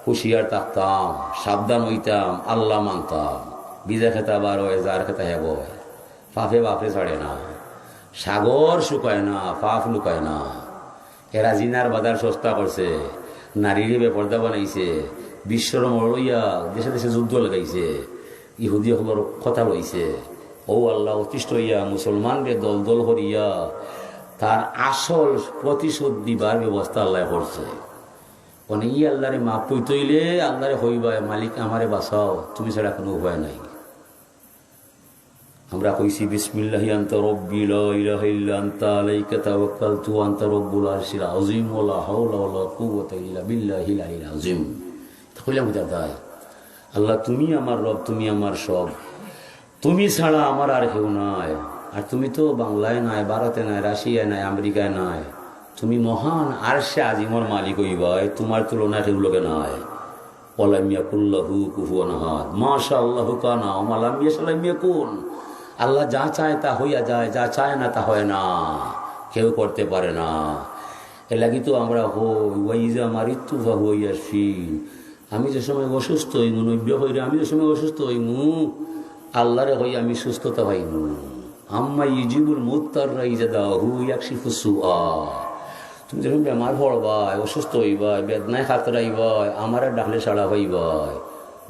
হুঁশিয়ার থাকতাম, সাবধান অইতাম, আল্লাহ মানতাম। বিজা খেতা বার অয়, যার খেতা হেব অয়। পাপে বাপরে ছাড়ে না, সাগর শুকায় না, পাপ লুকায় না। এরা জিনার বাজার সস্তা করছে, নারীরে বেপর্দা বানাইছে, বিশ্বর মরইয়া দেশে দেশে যুদ্ধ লাগাইছে। ইহুদি অকলর কথা লইছে। ও আল্লাহ অতিষ্ঠ অইয়া মুসলমানরে দল দল করিয়া তার আসল প্রতিশোধ দিবার ব্যবস্থা আল্লাহ করছে। মানে ই আল্লাহরে মাফ কইতে অইলে আল্লাহরে কইবায়, "মালিক আমারে বাঁচাও, তুমি ছাড়া কোনো উপায় নাই।" আমরা কইছি, "বিসমিল্লাহি আনতা রব্বি লা ইলাহা ইল্লা আনতা আলাইকা তাওয়াক্কালতু ওয়া আনতা রব্বুল আরশিল আযীম ওয়া লা হাওলা ওয়া লা কুওয়াতা ইল্লা বিল্লাহিল আলিয়্যিল আযীম।" তো কইলাম কিতা দায়? আল্লাহ, তুমি আমার রব, তুমি আমার সব, তুমি ছাড়া আমার আর কেউ নাই। আর তুমি তো বাংলায় নাই, ভারতে নাই, রাশিয়ায় নাই, আমেরিকায় নাই, তুমি মহান আরশে আজিমর মালিক অইবায়, তোমার তুলনা কেউ লগে নাই। ওয়ালাম ইয়াকুল লাহু কুফুয়ান আহাদ। মা শা আল্লাহু কানা ওয়া মা লাম ইয়াশা লাম ইয়াকুন। আল্লাহ যা চায় তা হইয়া যায়, যা চায় না তা হয় না, কেউ করতে পারে না। এর লাগি তো আমরা কই, "ওয়া ইযা মারিদতু ফাহুয়া ইয়াশফিন।" আমি যে সময় অসুস্থ অইমু, নবীয়ে কইরা, "আমি যে সময় অসুস্থ অইমু, আল্লাহরে কই আমি সুস্থতা পাইমু।" আম্মা ইউজিবুল মুত্তাররা ইযা দাআহু ওয়া ইয়াকশিফুস সুআ। তুমি যখন বেমার পড়বায়, অসুস্থ অইবায়, বেদনায় কাতরাইবায়, আমারে ডাকলে সাড়া পাইবায়।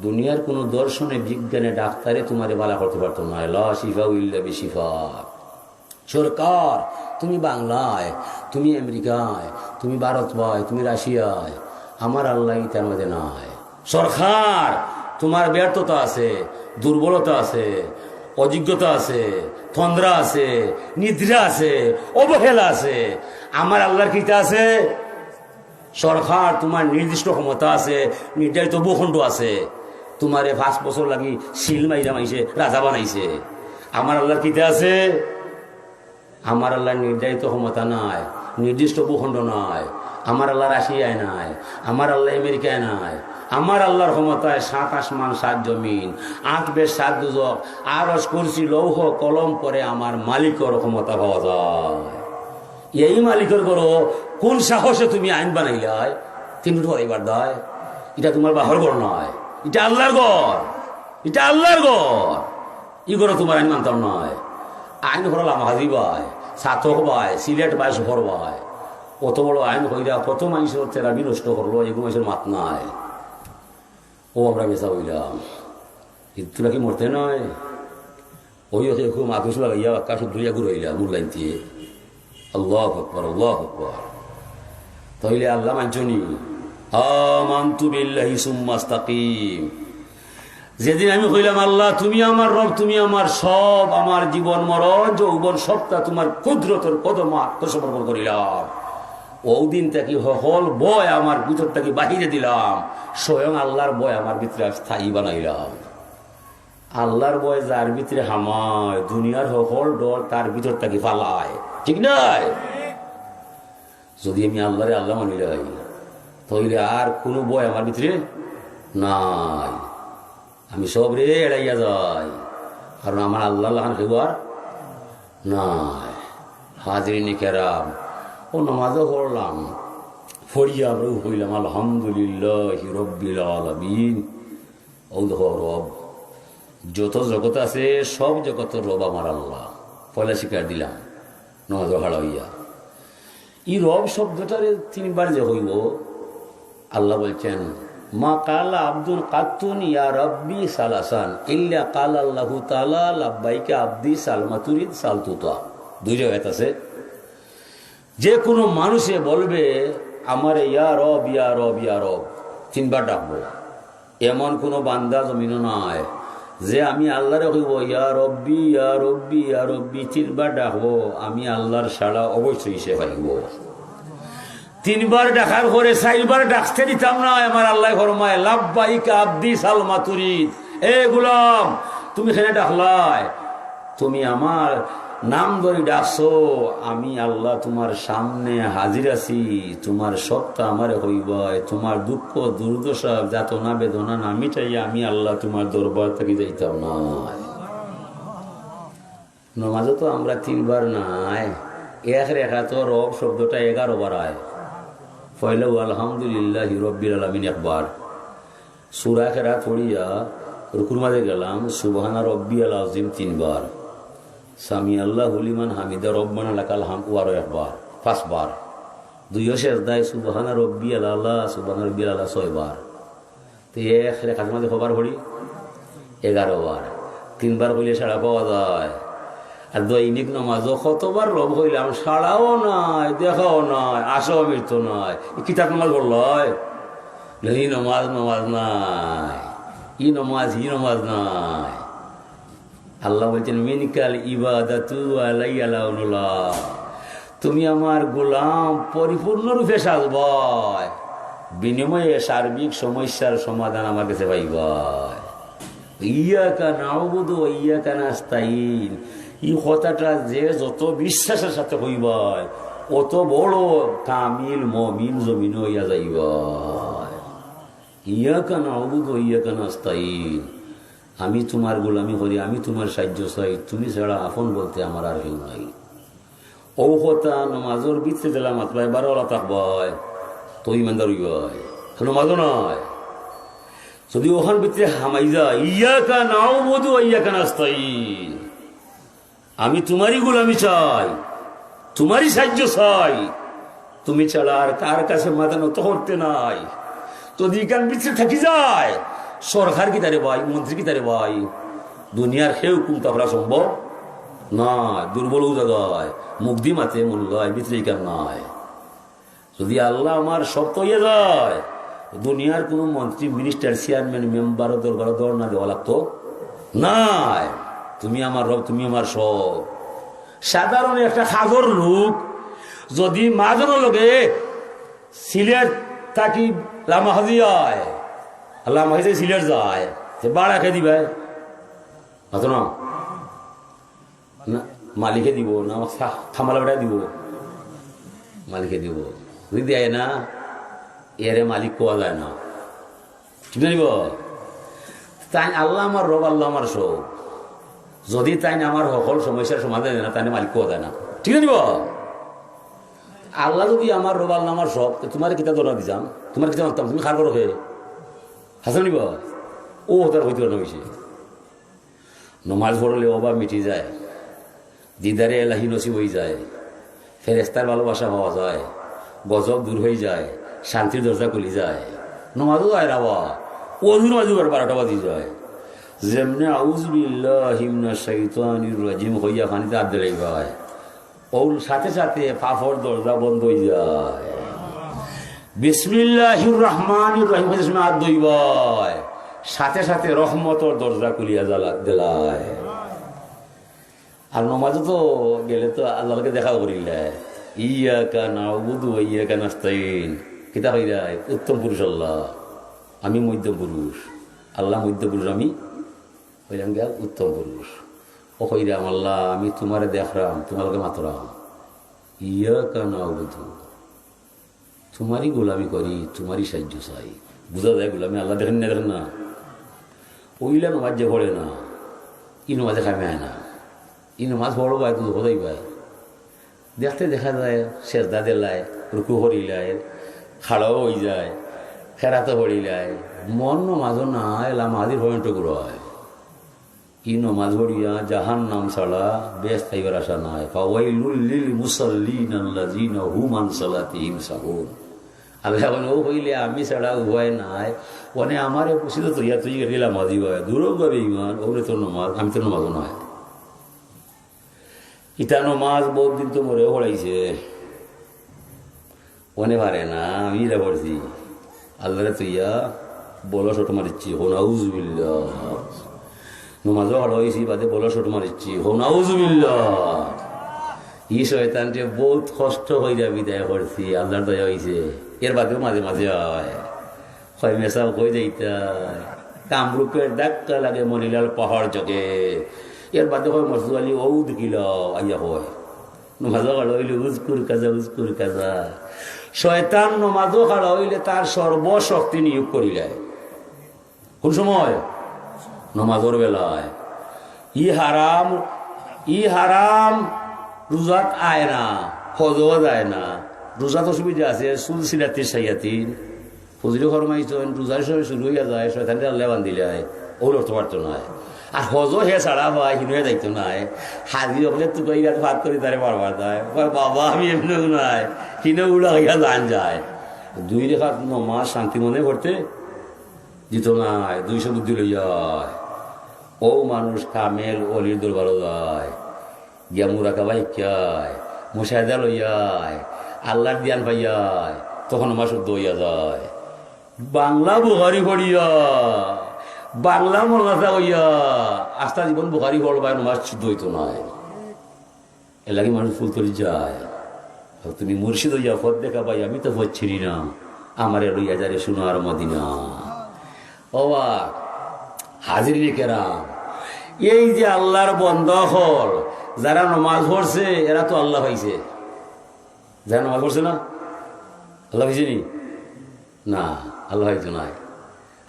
দুনিয়ার কুনু দর্শনে, বিজ্ঞানে, ডাক্তারে তুমারে ভালা করতে পারতো নায়। লা শিফা ইল্লা বিশিফা। সরকার, তুমি বাংলায়, তুমি আমেরিকায়, তুমি ভারতবায়, তুমি রাশিয়ায়, আমার আল্লাহ ইতার মাঝে নাই। সরকার, তুমার ব্যর্থতা আছে, দুর্বলতা আছে, অযোগ্যতা আছে, তন্দ্রা আছে, নিদ্রা আছে, অবহেলা আছে। আমার আল্লাহর কিতা আছে? সরকার, তুমার নির্দিষ্ট ক্ষমতা আছে, নির্ধারিত ভূখণ্ড আছে। তুমারে পাঁচ বছর লাগি সিল মাইরা মাইনষে রাজা বানাইছে। আমার আল্লাহর কিতা আছে? আমার আল্লাহর নির্ধারিত ক্ষমতা নাই, নির্দিষ্ট ভূখণ্ড নাই, আমার আল্লাহ রাশিয়ায় নাই, আমার আল্লাহ আমেরিকায় নাই। আমার আল্লাহর ক্ষমতায় সাত আসমান, সাত জমিন, আট বেহেশত, সাত দুজখ, আরশ, কুরসি, লৌহ, কলম পড়ে আমার মালিকর ক্ষমতা পাওয়া যায়। এই মালিকর ঘরো কুন সাহসে তুমি আইন বানাইলায়? তিন ফুট পড়াইবার দায়। ইটা তুমার বাপর ঘর নায়, ইটা আল্লাহর ঘর, ইটা আল্লাহর ঘর। ই ঘরো তুমার আইন মানতাম নায়। আইন করো লামাকাজি বায়, ছাতক বায়, সিলেট বায়, শহর বায়। অত বড় আইন কইরা কত মাইনষর তেরাবি নষ্ট করলো, এগু মাইনষর মাত নাই। ও আমরা মিছা কইলাম, ইতরা কি মরতে নায়? ওই ওকে খুব মাথুস লাগাইয়া বাক্কা শুদ্ধ ইয়া ঘুরাইলা মূল লাইন দিয়ে। আল্লাহু আকবার, আল্লাহু আকবার। তাইলে আল্লাহ মানছনি? আমানতু বিল্লাহি সুম্মা ইস্তাকিম। যেদিন আমি কইলাম, "আল্লাহ, তুমি আমার রব, তুমি আমার সব, আমার জীবন, মরণ, যৌবন, সবটা তুমার কুদরতর কদমো আত্মসমর্পণ করিলাম," ওদিন থাকি হকল ভয় আমার ভিতর থাকি বাহিরে দিলাম, স্বয়ং আল্লাহর ভয় আমার ভিতরে স্থায়ী বানাইলাম। আল্লাহর ভয় যার ভিতরে হামায়, দুনিয়ার হকল ডর তার ভিতর থাকি ফালায়, ঠিক নায়? যদি আমি আল্লাহরে আল্লাহ মানিলাই, তাইলে আর কুনু ভয় আমার ভিতরে নাই। আমি সবরে এড়াইয়া যাই, কারণ আমার আল্লাহর লাখান কেউ আর নাই। হাজিরিনে কেরাম, ও নামাজও পড়লাম, পড়িয়া আমরা কইলাম, "আলহামদুলিল্লাহি রাব্বিল আলামিন।" ও দেখো রব, যত জগত আছে, সব জগতর রব আমার আল্লাহ। পয়লা স্বীকার দিলাম, নামাজও খাড়া অইয়া। ই রব শব্দটারে তিনবার যে কইবো, আল্লাহ বলছেন, "মা কালা আব্দুন কাত্তুন ইয়া রাব্বি সালাসান, ইল্লা কালা আল্লাহু তাআলা লাব্বাইকা আব্দি সালমা তুরিদ সালতুতা।" দুই রেওয়ায়েত আছে। যে কুনু মানুষে বলবে, "আমারে ইয়া রব, ইয়া রব, ইয়া রব," তিনবার ডাকবো, এমন কুনু বান্দা জমিনো নাই যে আমি আল্লাহরে কইবো, "ইয়া রব্বি, ইয়া রব্বি, ইয়া রব্বি," তিনবার ডাকবো, আমি আল্লাহর সাড়া অবশ্যই সে পাইবো। তিনবার ডাকার পরে চাইরবার ডাকতে দিতাম না, আমার আল্লাহ ফরমায়, "লাব্বাইকা আব্দি সালমা তুরিদ।" এ গোলাম, তুমি কেনে ডাকলায়? তুমি আমার নাম ধরি ডাকছো, আমি আল্লাহ তুমার সামনে হাজির আছি, তুমার সবটা আমারে কইবায়, তুমার দুঃখ, দুর্দশা, যাতনা, বেদনা না মিটাইয়া আমি আল্লাহ তুমার দরবার থাকি যাইতাম নায়। নমাজও তো আমরা তিনবার নায়, এক রেকাতো রব শব্দটা এগারো বার আয়। পয়লা আলহামদুলিল্লাহি রব্বিল আলামিন একবার, সূরা কেরাত পড়িয়া রুকুর মাঝে গেলাম, সুবহানা রব্বিয়াল আযীম তিনবার, সামি আল্লাহু লিমান হামিদা রব্বানা লাকাল হামদু আরো একবার, পাঁচবার। দুইও সেজদায় সুবহানা রব্বিয়াল আলা, সুবহানা রব্বিয়াল আলা ছয়বার। তো এক রেকাত মাঝে কয়বার পড়ি? এগারো বার। তিনবার কইলে সাড়া পাওয়া যায়। আর দৈনিক নমাজও কতবার রব কইলাম, সাড়াও নাই, দেখাও নাই, আশাও মিটতো নাই। ই কিতার নমাজ পড়লায়? ই নমাজ, নমাজ নায়। ই নমাজ, ই নমাজ নায়। আল্লাহ বলছেন, "মিনকাল ইবাদাতু আলাইয়া লাউনুল্লাহ।" তুমি আমার গোলাম, পরিপূর্ণরূপে সাজবায়, বিনিময়ে সার্বিক সমস্যার সমাধান আমার কাছে পাইবায়। ইয়াকা নাউবুদু ওয়া ইয়াকা নাস্তাইন। ই কথাটা যে যত বিশ্বাসের সাথে কইবায়, অত বড় কামিল মুমিন জমিনো অইয়া যাইবায়। ইয়াকা নাউবুদু ওয়া ইয়াকা নাস্তাইন। আমি তুমার গোলামি করি, আমি তুমার সাহায্য চাই, তুমি ছাড়া আপন বলতে আমার আর কেউ নাই। অউ কথা নমাজর ভিতরে দিলা মাতবায়, বারো আলা থাকবায়, তো ইমানদার অইবায়। নমাজও নায়। যদি অখান ভিতরে হামাই যায়, ইয়াকা নাউবুদু ওয়া ইয়াকা নাস্তাইন, আমি তুমারই গোলামি চাই, তুমারই সাহায্য চাই, তুমি ছাড়া আর কার কাছে মাথা নত করতে নাই। যদি ইখান ভিতরে থাকি যায়, সরকার কিতারে ভাই, মন্ত্রী কিতারে ভাই, দুনিয়ার কেউ কুন্তা করা সম্ভব না। দুর্বল অউ জাগায়, মুখ দি মাতে মন লয়, ভিতরে ইখান নাই। যদি আল্লাহ আমার সব তো অইয়া যায়, দুনিয়ার কুনু মন্ত্রী, মিনিস্টার, চেয়ারম্যান, মেম্বার দরবারো ধর্ণা দেওয়া লাগতো নায়। তুমি আমার রব, তুমি আমার সব। সাধারণ একটা কাজর লোক যদি মাহাজনর লগে সিলেট থাকি লামাহাজি যায়, আর লামাহাজি সিলেট যায়, তে ভাড়া কে দিবায়? মাতো না? না, মালিকে দিবো না, আমার সা-, কামলা বেটায় দিবো? মালিকে দিবো। যদি দেয় না, এরে মালিক কওয়া যায় না। ঠিক না নিব? তাইন আল্লাহ আমার রব, আল্লাহ আমার সব। যদি তাইন আমার হকল সমস্যার সমাধান দেয় না, তাইন মালিক কওয়া যায় না। ঠিক না নিব? আল্লাহ যদি আমার রব, আল্লাহ আমার সব, তে তুমারে কিতা ধর্ণা দিতাম? তুমারে কিতা মাততাম? তুমি কার ঘরর কে? হাছা নিব? অউ হতার হইতে না অইছে। নমাজ পড়লে অভাব মিটি যায়, দিদারে এলাহি নসিব অই যায়, ফেরেস্তার ভালোবাসা পাওয়া যায়, গজব দূর অই যায়, শান্তির দরজা খুলি যায়। নমাজও যায় রাবা, অজু নমাজও বার বারোটা বাজি যায়। যেমনে আউযু বিল্লাহি মিনাশ শাইতানির রাজিম কইয়া পানিত আত দিলাইবায়, অউ সাথে সাথে পাপর দরজা বন্ধ অই যায়। বিসমিল্লাহির রহমানির রহিম কইয়া যেমনে আত ধইবায়, সাথে সাথে রহমতর দরজা খুলিয়া দিলায়। আর নমাজো তো গেলে তো আল্লাহর লগে দেখা করিলায়। ইয়াকা না'বুদু ওয়া ইয়াকা নাস্তাইন। কিতা কইরায়? উত্তম পুরুষ আল্লাহ, আমি মধ্যম পুরুষ। আল্লাহ মধ্যম পুরুষ, আমি অইলাম গিয়া উত্তম পুরুষ। অউ কইরাম, আল্লাহ, আমি তুমারে দেখরাম, তুমার লগে মাতরাম। ইয়াকা না'বুদু, তুমারই গোলামি করি, তুমারই সাহায্য চাই। বুঝা যায় গোলামি আল্লাহ দেখইন না, দেখইন না? অইলা নমাজ যে পড়ে না, ই নমাজে কামে আয় না। ই নমাজ পড়ো ভাই, তুই কোথায় ভাই? দেখতে দেখা যায় সেজদা দিলায়, রুকু করিলায়, খাড়াও অই যায়, কেরাতো পড়িলায়, মন নমাজও নাই, লামাজির পয়েন্টও ঘুরায়। ই নমাজ পড়িয়া জাহান্নাম ছাড়া বেহেস্ত পাইবার আশা নাই। ফাওয়াইলুল লিল মুসাল্লিন আল্লাযিনা হুম আন সালাতিহিম সাহুন। আল্লাহ বলে, অউ কইলে আমি ছাড়া উপায় নাই, মানে আমারে পুছিলে তো ইয়া তুই গেলি লামাজি ভাই, দূর অউগা বেঈমান, অউরে তো নমাজ, আমি তো নমাজও নাই। ইতা নমাজ বউত দিন তো মরেও পড়াইছে। অনে পারে না, আমি ইলা পড়ছি। আল্লাহরে থইয়া বলো শট মারিচ্ছি, হো নাউজুবিল্লাহ। নমাজও খাড়া অইছি, বাদে বলো শট মারিচ্ছি, হো নাউজুবিল্লাহ। ই শয়তানরে বউত কষ্ট কইরা বিদায় করছি, আল্লাহর দয়া অইছে। এর বাদেও মাঝে মাঝে অয়। কয়, মেসাব কই যাইতা? কামরূপের ধাক্কা লাগে মনিলাল পাহাড় চকে। এর বাদে কয়, মসজিদ আলী অউ দেখিলাও, আইয়া কয়। নমাজও খাড়া অইলে উজকুর কাজা, উজকুর কাজা। শয়তান নমাজও খাড়া অইলে তার সর্বশক্তি নিয়োগ করিলায়। কুন সময়? নমাজর বেলায়। ই হারাম, ই হারাম রোজাত আয় না, হজও যায় না। রোজাত অসুবিধা আছে, সুলসিলাতিশ শায়াতিন। হুজুরে ফরমাইছইন, রোজার সময় শুরু অইয়া যায়, শয়তানরে আল্লায় বান্ধিলায়, অউ লড়তো পারতো নায়। আর হজও হে ছাড়া পায়, হিনো হে যাইতো নায়। হাজি অকলে তুকাইয়া ফাত করি তারে বারবার দেয়। কয়, বাবা, আমি এমনেও নায়, হিনো উড়া অইয়া যান যায়। দুই রেকাত নমাজ শান্তি মনে পড়তে দিতো নায়, দুইশো বুদ্ধি লইয়া। অউ মানুষ কামেল অলির দরবারো যায়। গিয়া মুরাকাবা হিকায়, মুশাহেদা লইয়ায়, আল্লাহর ধ্যান পাইয়ায়, তখন নমাজ শুদ্ধ অইয়া যায়। বাংলা বুখারি পড়িয়া, বাংলা মৌলানা অইয়া, আস্তা জীবন বুখারি পড়বায়, নমাজ শুদ্ধ অইতো নায়। এরলাগি মানুষ ফুলতলি যায়। আর তুমি মুর্শিদ অইয়া পথ দেখাবায়, আমি তো পথ চিনি না, আমারে লইয়া যারে সোনার মদিনা। ও বা, হাজিরিনে কেরাম, এই যে আল্লাহর বন্দা অকল, যারা নমাজ পড়ছে, এরা তো আল্লাহ পাইছে। যারা নমাজ পড়ছে না, আল্লাহ পাইছে নি? না, আল্লাহ পাইতো নায়।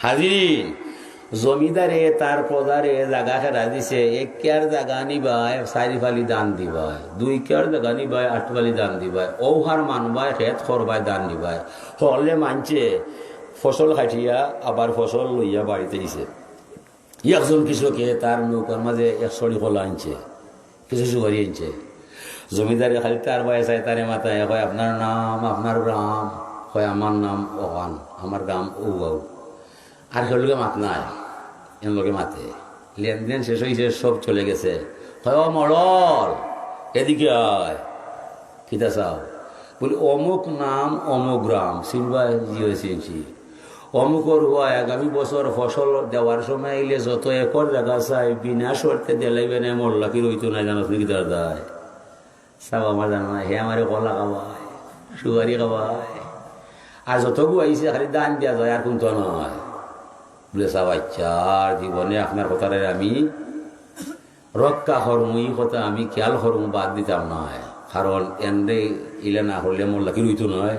হাজিরিন, জমিদারে তার প্রজারে জাগা খেরা দিছে, এক কিয়ার জাগা নিবায়, চাইর ফালি ধান দিবায়, দুই কিয়ার জাগা নিবায়, আট ফালি ধান দিবায়, অউ হার মানবায়, খেত করবায়, ধান নিবায়। হকলে মানষে ফসল কাটিয়া আবার ফসল লইয়া বাড়িত আইছে। একজন কৃষকে তার নৌকার মাঝে এক ছড়ি কলা আনছে, কিছু সুপারি আনছে। জমিদারে খালি তার বায় চায়, তারে মাতায়, কয়, "আপনার নাম, আপনার গ্রাম?" কয়, "আমার নাম অখান, আমার গ্রাম অউ গাঁও।" আর কেউর লগে মাত নাই, এন লগে মাতে। লেনদেন শেষ অইছে, সব চলে গেছে। কয়, "ও মড়ল, এদিকে আয়।" "কিতা চাও?" বলে, "অমুক নাম, অমুক গ্রাম, চিনবায়?" "জি অয়, চিনছি।" "অমুকর পুয়ায় আগামী বছর ফসল দেওয়ার সময় আইলে যত একর জাগা চায়, বিনা শর্তে দিলাইবে নে, মরলা কি রইতো নায়, জানোস নি কিতার দায়?" "সাব, আমার জানা নাই, হে আমারে কলা খাওয়ায়, সুপারি খাওয়ায়, আর যতগু আইছে খালি ধান দিয়া যায়, আর কুন্তা নাই।" বলে, "সাব, আইচ্ছা, আর জীবনে আপনার কথারে আমি রক্ষা করমু, ই কথা আমি খেয়াল করমু, বাদ দিতাম নায়, কারণ এনরে ইলা না করলে মরলা কি রইতো নায়,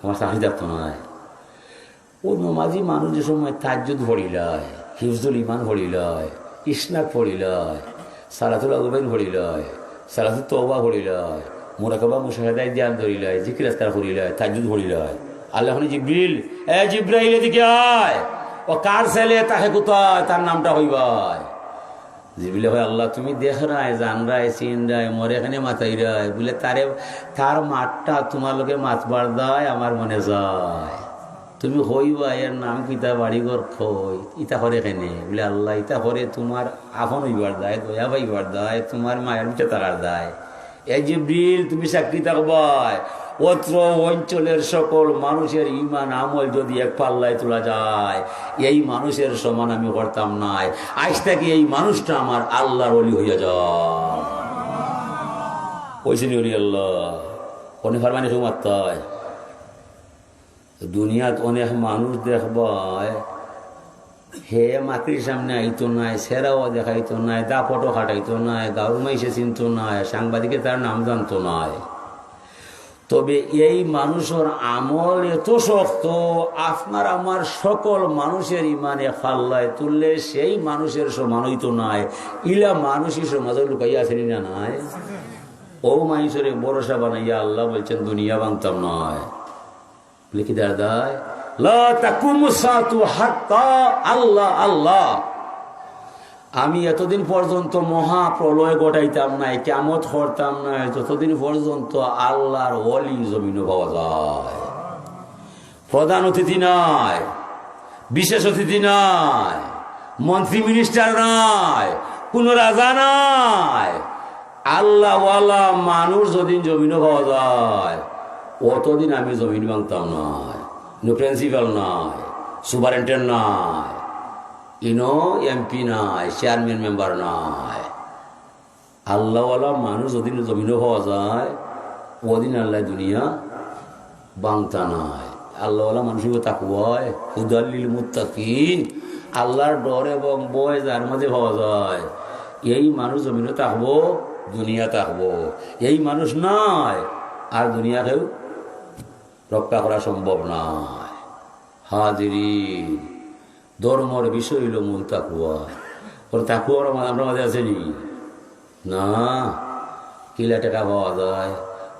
আমার চাকরি থাকতো নায়।" ও নমাজি মানুষ যে সময় তাহাজ্জুদ পড়িলায়, হিফজুল ইমান পড়িলায়, ইশরাক পড়িলায়, সালাতুল আউয়াবিন পড়িলায়, সালাতুত তওবা পড়িলায়, মুরাকাবা মুশাহাদায় ধ্যান ধরিলায়, জিকির আজকার করিলায়, তাহাজ্জুদ পড়িলায়, আল্লায় কইন, "জিবরিল, এ জিব্রাইল, এদিকে আয়, ও কার ছেলে, তাকে কোথায়, তার নামটা কইবায়।" জিবরিলে কয়, "আল্লাহ, তুমি দেখরায়, জানরায়, চিনরায়, মরে কেনে মাতাইরায়।" বলে, "তারে, তার মাতটা তুমার লগে মাতবার দায় আমার মনে যায়। তুমি কইবায়, এর নাম কিতা, বাড়ি ঘর কই, ইতা করে কেনে?" বলে, "আল্লাহ, ইতা করে তুমার আপন অইবার দায়, দয়া পাইবার দায়, তুমার মায়ার ভিতরে থাকার দায়।" এ জিবরিল, তুমি সাক্ষী থাকবায়, অত্র অঞ্চলের সকল মানুষের ইমান আমল যদি এক পাল্লায় তোলা যায়, এই মানুষের সমান আমি করতাম নায়। আইজ থাকি এই মানুষটা আমার আল্লাহর ওলি অইয়া যায়। অইছে নি ওলি আল্লাহ? অনে পারবা নি কেউ মাততায়? দুনিয়াত অনেক মানুষ দেখবায়, হে মাইকর সামনে আইতো নায়, চেহারাও দেখাইতো নায়, দাপটও খাটাইতো নায়, গাঁওর মাইনষে চিনতো নায়, সাংবাদিকে তার নাম জানতো নায়। তবে এই মানুষর আমল এত শক্ত, আপনার আমার সকল মানুষের ইমান এক পাল্লায় তুললে সেই মানুষের সমান অইতো নায়। ইলা মানুষই সমাজো লুকাইয়া আছে নি না নাই? অউ মাইনষরে ভরসা বানাইয়া আল্লাহ বলছেন, "দুনিয়া ভাঙতাম নায়।" বলে, "কি দাদায়? লা তাকুমু সাতু হাত্তা আল্লাহ, আল্লাহ। আমি এতদিন পর্যন্ত মহাপ্রলয় ঘটাইতাম নায়, কিয়ামত করতাম নায়, যতদিন পর্যন্ত আল্লাহর ওলি জমিনো পাওয়া যায়।" প্রধান অতিথি নাই, বিশেষ অতিথি নাই, মন্ত্রী মিনিস্টার নাই, কোনো রাজা নাই, আল্লাহওয়ালা মানুষ যদিন জমিনো পাওয়া যায়, অতদিন আমি জমিন ভাঙতাম নায়। ইনো প্রিন্সিপাল নাই, সুপারিনটেন্ডেন্ট নাই, ইনো এমপি নাই, চেয়ারম্যান মেম্বার নাই। আল্লাহওয়ালা মানুষ যদিন জমিনো পাওয়া যায়, অদিন আল্লায় দুনিয়া ভাঙতা নায়। আল্লাহওয়ালা মানুষ অইবো তাকওয়ায়, হুদাল লিল মুত্তাকিন। আল্লাহর ডর এবং ভয় যার মাঝে পাওয়া যায়, এই মানুষ জমিনো থাকবো, দুনিয়া থাকবো। এই মানুষ নাই, আর দুনিয়া কেউ রক্ষা করা সম্ভব নায়। হাজিরিন, ধর্মর বিষয় অইলো মূল তাকওয়া। অর তাকওয়া আমরার মাঝে আছে নি? না। কিলা টেকা পাওয়া যায়,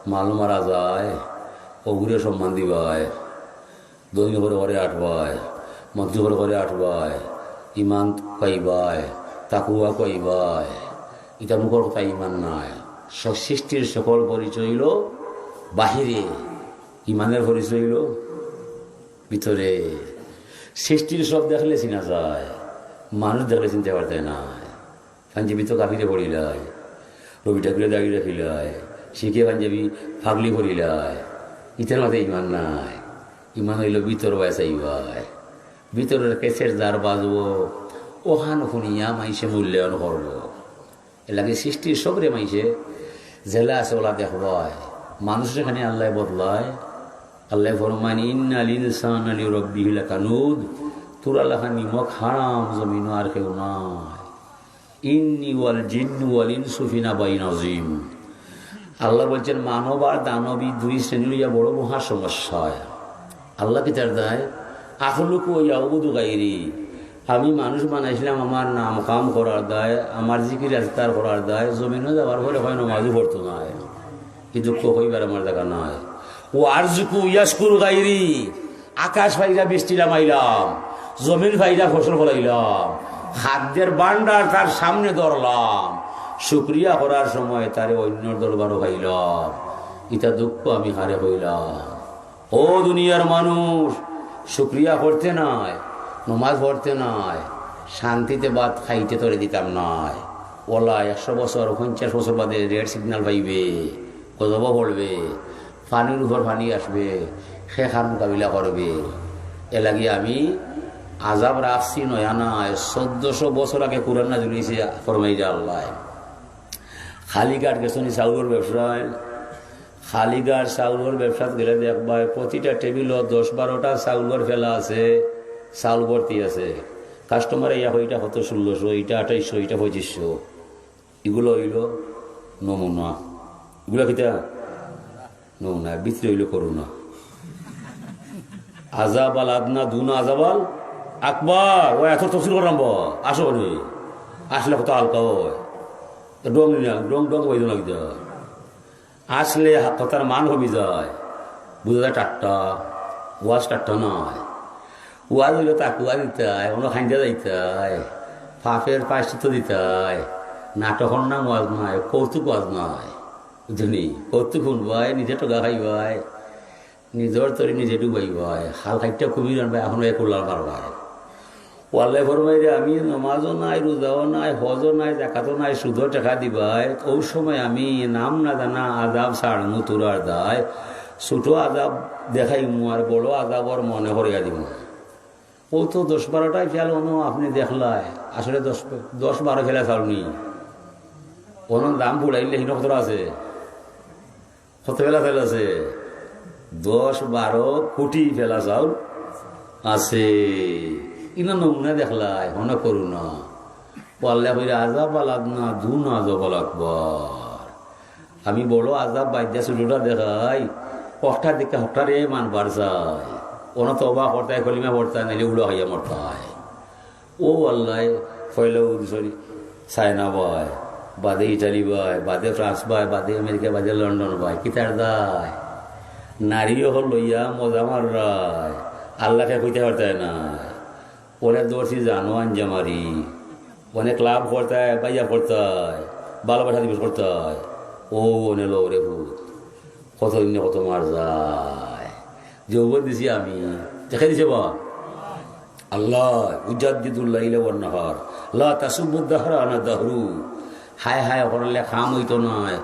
মাল মারা যায়, অগুরে সম্মান দিবায়, ধনী অকলরে আটবায়, মন্ত্রী অকলরে আটবায়, ইমান পাইবায়, তাকওয়া পাইবায়। ইতা মুখর কথা, ইমান নায়। স-, সৃষ্টির সকল পরিচয় অইলো বাহিরে, ইমানের পরিচয় অইলো ভিতরে। সৃষ্টির সব দেখলে চিনা যায়, মানুষ দেখলে চিনতে পারতে নায়। পাঞ্জাবি তো কাফিরে পড়িলায়, রবি ঠাকুরে দাড়ি রাখিলায়, শিখে পাঞ্জাবি পাগড়ি পড়িলায়, ইতার মাঝে ইমান নাই। ইমান অইলো ভিতর বায় চাইবায়, ভিতরের ক্যাসেট যার বাজবো, অখান হুনিয়া মাইনষে মূল্যায়ন করবো। এরলাগি সৃষ্টির সবরে মাইনষে যেলা আছে অলা দেখবায়। মানুষরে খানি আল্লায় বদলায়। আল্লায় ফরমাইন, "ইন্নাল ইনসানা লিরাব্বিহি লাকানুদ।" তোরা লাখান নিমক হারাম জমিনো আর কেউ নাই। "ইন্নি ওয়াল জিন্নু ওয়াল ইনসু ফি নাবাইন আযীম।" আল্লায় বলছেন, মানব আর দানব ই দুই শ্রেণী লইয়া বড় মহা সমস্যা। আল্লায় কিতার দায়? "আখলুকু ওয়া ইয়াবুদু গাইরি।" আমি মানুষ বানাইছিলাম আমার নাম কাম করার দায়, আমার জিকির আজকার করার দায়, জমিনো যাওয়ার পরে কয় নমাজও পড়তো নায়। ই দুঃখ কইবার আমার জাগা নাই। "ওয়া আরজুকু ওয়া ইয়াশকুরু গাইরি।" আকাশ ফাইরা বৃষ্টি লামাইলাম, জমিন ফাইরা ফসল ফলাইলাম, খাদ্যের ভান্ডার তার সামনে ধরলাম, শুকরিয়া করার সময় তারে অইন্যর দরবারো পাইলাম। ইতা দুঃখ আমি কারে কইলাম? ও দুনিয়ার মানুষ, শুকরিয়া করতে নায়, নমাজ পড়তে নায়, শান্তিতে ভাত খাইতে তোরে দিতাম নায়। অলা একশো বছর, পঞ্চাশ বছর বাদে red signal পাইবে, গজবো পড়বে, পানির উপর পানি আসবে, হে কার মোকাবিলা করবে। এর লাগি আমি আজাব রাখছি নয়া নায়, চৌদ্দশো বছর আগে কুরআন নাজিল অইছে, ফরমাইরা আল্লায়। কালীঘাট গেছো নি চাউলর ব্যবসায়? কালীঘাট চাউলর ব্যবসাত গেলে দেখবায়, প্রতিটা টেবিলো দশ বারোটা চাউলর ফেলা আছে, চাউল ভর্তি আছে। কাস্টমারে ইয়া কয়, "ইটা কত?" "ষোলোশো, ইটা আঠাইশশো, ইটা পঁচিশশো।" ইগুলা অইলো নমুনা। ইগুলা কিতা? নমুনা। ভিতরে অইলো করুণা। আজাবাল আদনা দুনা আজাবাল আকবার। ও এত তফসির করলাম বা, আসো নি। আসলে কত হালকা অয়। তো ডং নি না, ডং, ডং অইতো না কিতা? আসলে হা-, কথার মান কমি যায়। বুঝা যায় ঠাট্টা, ওয়াজ ঠাট্টা নায়। ওয়াজ অইলো তাকুয়া দিতায়, অনো খাইন্দা যাইতায়, পাপের প্রায়শ্চিত্ত দিতায়। নাটকর নাম ওয়াজ নায়, কৌতুক ওয়াজ নায়। বুঝছনি? কৌতুক হুনবায়, নিজে ঠগা খাইবায়, নিজর তরি নিজে ডুবাইবায়। হাল খাইট্টা কুমির আনবায়, এখনো এক উল্লাল মারবায়। ও আল্লায় ফরমাইরা, "আমি নমাজও নাই, রোজাও নাই, হজও নাই, জাকাতও নাই, সুদর টেকা দিবায়, অউ সময় আমি নাম না জানা আজাব ছাড়মু তুরার দায়, ছোট আজাব দেখাইমু আর বড় আজাবর মনে করাইয়া দিমু।" অউ তো দশ বারোটাই ফেল অনো আপনে দেখলায়, আসলে দশ, দশ বারো ফেলা চাউল নি। অনো দাম ফুড়াইলে হিনো কত আছে? কত ফেলা চাউল আছে? দশ বারো কোটি ফেলা চাউল আছে। ইনো নমুনা দেখলায়, হনো করুণা। ও আল্লায় কইরা, "আজাবাল আদনা দুনা আজাবাল আকবার।" আমি বড় আজাব বাদ দিয়া ছোটটা দেখাই, হকটা দেখে হকটারে মানবার চাই। অনো তওবা করতায়, কলিমা পড়তায়, নাইলে উড়া খাইয়া মরতায়। ও আল্লায়, পয়লা উদ্দেশ্য চায়না বায়, বাদে ইটালি বায়, বাদে ফ্রান্স বায়, বাদে আমেরিকা, বাদে লন্ডন বায়, কিতার দায়? নারী অকল লইয়া মজা মাররায়, আল্লাহকে কইতে পারতায় না। অনে ধরছি জানো আঞ্জা মারি, অনে ক্লাব করতায়, বাইয়া করতায়, ভালোবাসা দিবস করতায়, ও অনে লওরে ভূত। কত দিনে কত মার যায়। যৌবন দিছি আমি, দেখে দিছে বা আল্লাহ, উজাদ্দিদুল লাইলা ওয়ান নাহার, লা তাসুব্বুদ দাহরা আনা দাহরু। হায় হায় করলে কাম অইতো নায়,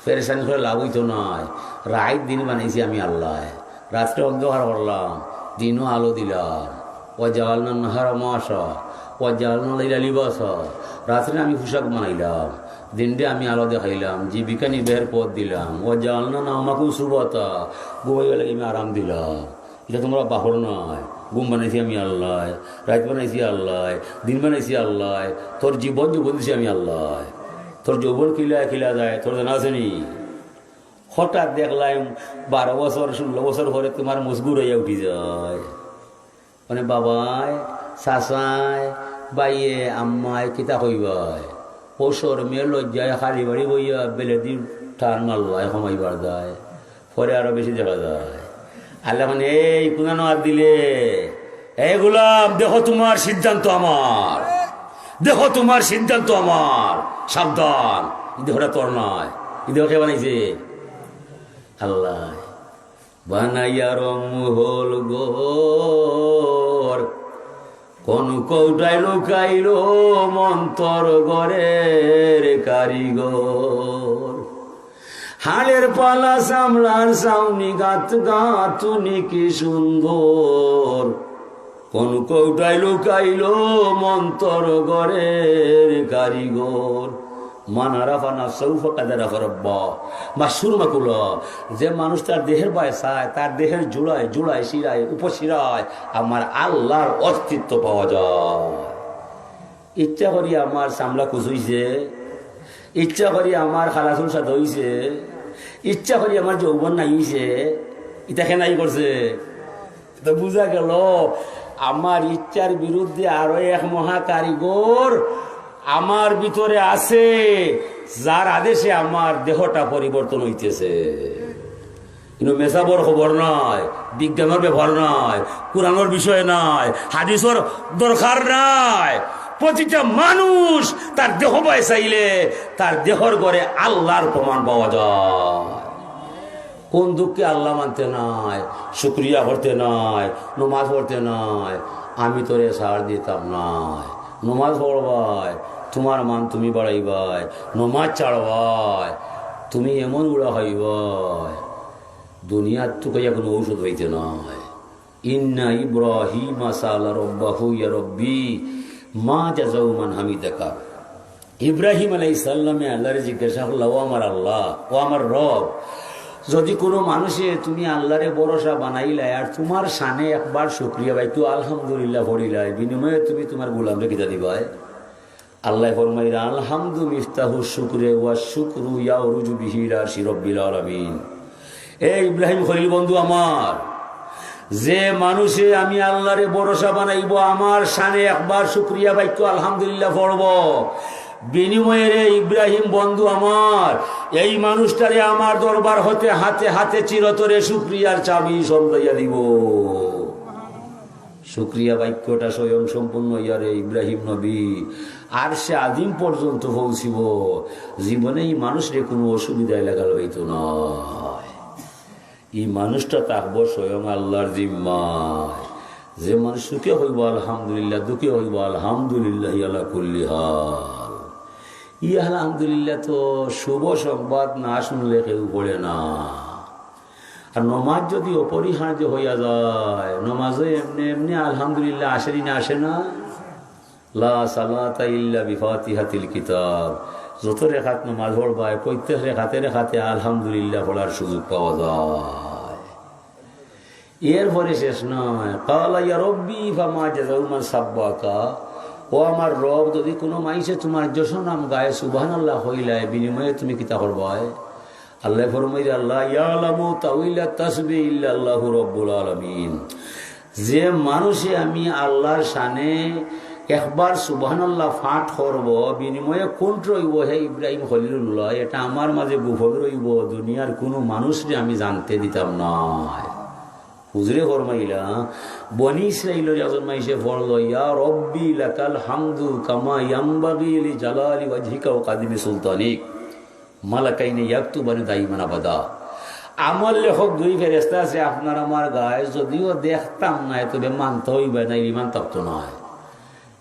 পেরেশানি করলে লাভ অইতো নায়। রাইত দিন বানাইছি আমি আল্লায়, রাত্রে অন্ধকার করলাম, দিনও আলো দিলাম। ওয়া জাআলনা নাহারা মাআশা, ওয়া জাআলনা লাইলা লিবাসা। রাত্রে আমি পোশাক বানাইলাম, দিনরে আমি আলো দেখাইলাম, জীবিকা নির্বাহের পথ দিলাম। ওয়া জাআলনা নাওমাকুম সুবাতা, ঘুমাইবার লাগি আমি আরাম দিলাম। ইটা তুমরা বাহর নায়, ঘুম বানাইছি আমি আল্লায়, রাইত বানাইছি আল্লায়, দিন বানাইছি আল্লায়, তোর জীবন যৌবন দিছি আমি আল্লায়। তোর যৌবন কিলা কিলা যায়, তোর জানা আছে নি? হঠাৎ দেখলাম বারো বছর, ষোলো বছর পরে তুমার মুছ গুরাইয়া উঠি যায়। মানে বাবায়, চাচায়, ভাইয়ে, আম্মায় কিতা কইবায়? ও শরমে লজ্জায় খালি বাড়ি বইয়া বেলেদি টান মারলায়, কমাইবার দায়। পরে আরো বেশি দেখা যায়। আল্লায় কইন, "এই কুনানো আত দিলে? এই গোলাম, দেখো তুমার সিদ্ধান্ত আমার, দেখো তুমার সিদ্ধান্ত আমার, সাবধান, ইদি হঠাৎ তোর নায়, ইদি কে বানাইছে? আল্লায়।" বানাইয়া রং মহল ঘর, কোন কৌটায় লুকাইল মন্তর ঘরের কারিগর। হাড়ের পালা চামড়ার ছাউনি গাত গাঁথুনি কি সুন্দর, কোন কৌটায় লুকাইল মন্তর ঘরের কারিগর। মান আরাফা নাফসাহু ফাকাদ আরাফা রাব্বাহ। মাশহুর মাকুলা, যে মানুষ তার দেহের বায় চায়, তার দেহের জোড়ায়, জোড়ায়, শিরায়, উপশিরায় আমার আল্লাহর অস্তিত্ব পাওয়া যায়। ইচ্ছা করি আমার চামড়া কুচুইছে, ইচ্ছা করি আমার কালা চুল সাদা অইছে, ইচ্ছা করি আমার যৌবন নাই অইছে, ইতা কেনে করছে? তো বুঝা গেল, আমার ইচ্ছার বিরুদ্ধে আরো এক মহা কারিগর আমার ভিতরে আছে, যার আদেশে আমার দেহটা পরিবর্তন অইতেছে। কিন্তু মেসাবর খবর নাই, বিজ্ঞানর ব্যাপার নাই, কোরআনর বিষয় নাই, হাদিসর দরকার নাই। প্রতিটা মানুষ তার দেহ বায় চাইলে তার দেহর ঘরে আল্লাহর প্রমাণ পাওয়া যায়। কোন দুঃখে আল্লাহ মানতে নাই, শুকরিয়া করতে নাই, নমাজ পড়তে নাই? আমি তোরে ছাড় দিতাম নাই। নমাজ পড়বায়, তোমার মান তুমি বাড়াইবায়, নমাজ ছাড়বায়, তুমি এমন গুড়া খাইবায়, দুনিয়ার তুকাইয়া কোনো ঔষধ হইতে নাই। ইন্না ইব্রাহিমা সাআলা রব্বাহু ইয়া রব্বি মা জাযাউ মান হামিদাকা। ইব্রাহিম আলাইহিস সালামে আল্লাহরে জিজ্ঞাসা করলা, "ও আমার আল্লাহ, ও আমার রব, যদি কোনো মানুষে তুমি আল্লাহরে ভরসা বানাইলায় আর তোমার শানে একবার শুকরিয়া বাক্য আলহামদুলিল্লাহ পড়িলায়, বিনিময়ে তুমি তোমার গোলামরে কিতা দিবায়?" আল্লাহ ফরমাইরা, "আলহামদু মিফতাহু শুকরে ওয়া শুকরু ইয়াউরুজু বিহি ইলা আরশি রব্বিল আলামিন।" এ ইব্রাহিম খলিল বন্ধু আমার, যে মানুষে আমি আল্লাহরে ভরসা বানাইবো, আমার শানে একবার শুকরিয়া বাক্য আলহামদুলিল্লাহ পড়বো, বিনিময়ে রে ইব্রাহিম বন্ধু আমার, এই মানুষটারে আমার দরবার হতে হাতে হাতে চিরতরে শুকরিয়ার চাবি সমজাইয়া দিবো। শুকরিয়া বাক্যটা স্বয়ং সম্পূর্ণ ইয়ারে ইব্রাহিম নবী আরশে আজিম পর্যন্ত পৌঁছিবো। জীবনে এই মানুষরে কোনো অসুবিধায় লাগাল হইতো নয়। এই মানুষটা থাকবো স্বয়ং আল্লাহর জিম্মায়। যে মানুষ সুখে হইবো আলহামদুলিল্লাহ, দুঃখে হইবো আলহামদুলিল্লাহ আলা কুল্লি হাল। ই আলহামদুলিল্লাহ তো শুভ সংবাদ না শুনলে কেউ পড়ে না। আর নমাজ যদি অপরিহার্য হইয়া যায়, নমাজে এমনি এমনি আলহামদুলিল্লাহ আসেনি না, আসে না? লা সালাতা ইল্লা বিফাতিহাতিল কিতাব। যত রেখাত নমাজ পড়বায়, প্রত্যেক রেখাতে রেখাতে আলহামদুলিল্লাহ পড়ার সুযোগ পাওয়া যায়। এরপরে শেষ নয়, কালা ইয়া রব্বি ফামা জাযাউ মান সাব্বাকা। ও আমার রব, যদি কোনো মাইসে তোমার যশ নাম গায়, সুবহানাল্লাহ হইলায়, বিনিময়ে তুমি কিতা করবায়? আল্লাহ ফরমাইরা, আল্লাহ ইয়ালামু তাউইলা তাসবি ইল্লাল্লাহু রব্বুল আলামিন। যে মানুষে আমি আল্লাহর শানে একবার সুবহানাল্লাহ পাঠ করবো, বিনিময়ে কোন রইবো হে ইব্রাহিম খলিলুল্লাহ, এটা আমার মাঝে গোপন রইবো, দুনিয়ার কোনো মানুষরে আমি জানতে দিতাম না। হুজুরে ফরমাইলা, বনি ইসরাইলর একজন মাইসে পড়লো, ইয়া রব্বি লাকাল হামদু কামা ইয়ামবাগি লি জালালি ওয়াজহিকা ওয়া কাদিমি সুলতানিক। মালাকাইনে ইয়াকতুবানি দাইমান আবাদা। আমল লেখক দুই ফেরেশতা আছে আপনার আমার গায়, যদিও দেখতাম না, তবে মানতে হইবে না, ইমান থাকতো না।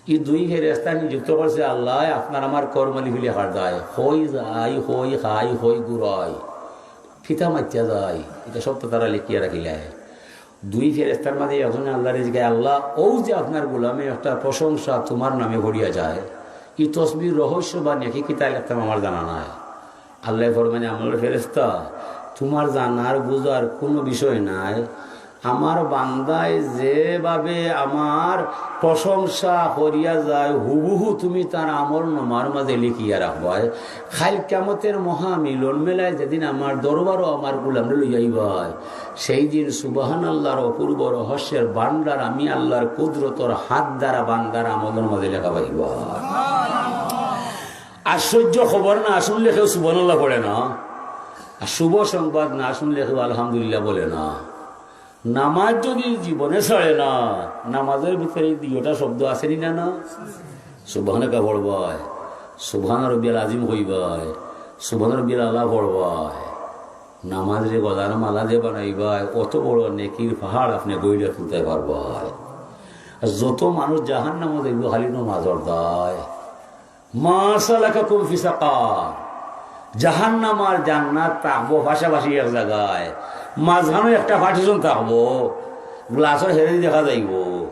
এই দুই ফেরেশতা নিযুক্ত করছে আল্লাহ, আপনার আমার কর্ম লিখি লেখার দায়। কই যাই, কই খাই, কই ঘুরাই, ফিতা মাতিয়া যাই, এটা সব তো তারা লিখিয়া রাখিলায়। দুই ফেরেশতার মাঝে একজনে আল্লাহরে জিগায়, আল্লাহ, ও যে আপনার গোলামে একটা প্রশংসা তোমার নামে পড়িয়া যায়, এই তসবির রহস্য বা নেকি কিতা লেখতাম আমার জানা নাই। আল্লাহ ফরমানে, আমার ফেরেশতা, তোমার জানার বুঝার কোনো বিষয় নাই। আমার বান্দায় যেভাবে আমার প্রশংসা করিয়া যায়, হুবহু তুমি তার আমল নামার মাঝে লিখিয়া রাখবায়। কাইল কিয়ামতের মহা মিলন মেলায় যেদিন আমার দরবারো আমার গোলামরে লইয়া আইবায়, সেই দিন সুবহানাল্লাহর অপূর্ব রহস্যের ভান্ডার আমি আল্লাহর কুদরতর হাত দ্বারা বান্দার আমলর মাঝে লেখা পাইবা। আশ্চর্য খবর না শুনলে কেউ সুবহানাল্লাহ পড়ে না, আর শুভ সংবাদ না শুনলে কেউ আলহামদুলিল্লাহ বলে না। নামাজ যদি জীবনে ছাড়ে না, নামাজের ভিতরে এই দুইটা শব্দ আছেনি না? না, সুবহানাকা পড়বায়, সুবহান রব্বিয়াল আজিম কইবায়, সুবহান রব্বিয়াল আলা পড়বায়। নামাজরে গলার মালা যে বানাইবায়, অত বড় নেকির পাহাড় আপনে গইড়া তুলতে পারবায়। আর যত মানুষ জাহান্নামো যাইবো খালি নমাজর দায়। মা সালাকাকুম ফি সাকার। জাহান্নাম আর জান্নাত থাকবো পাশাপাশি এক জাগায়, মাঝখানো একটা partition থাকবো, গ্লাসর হেরেদি দেখা যাইবো।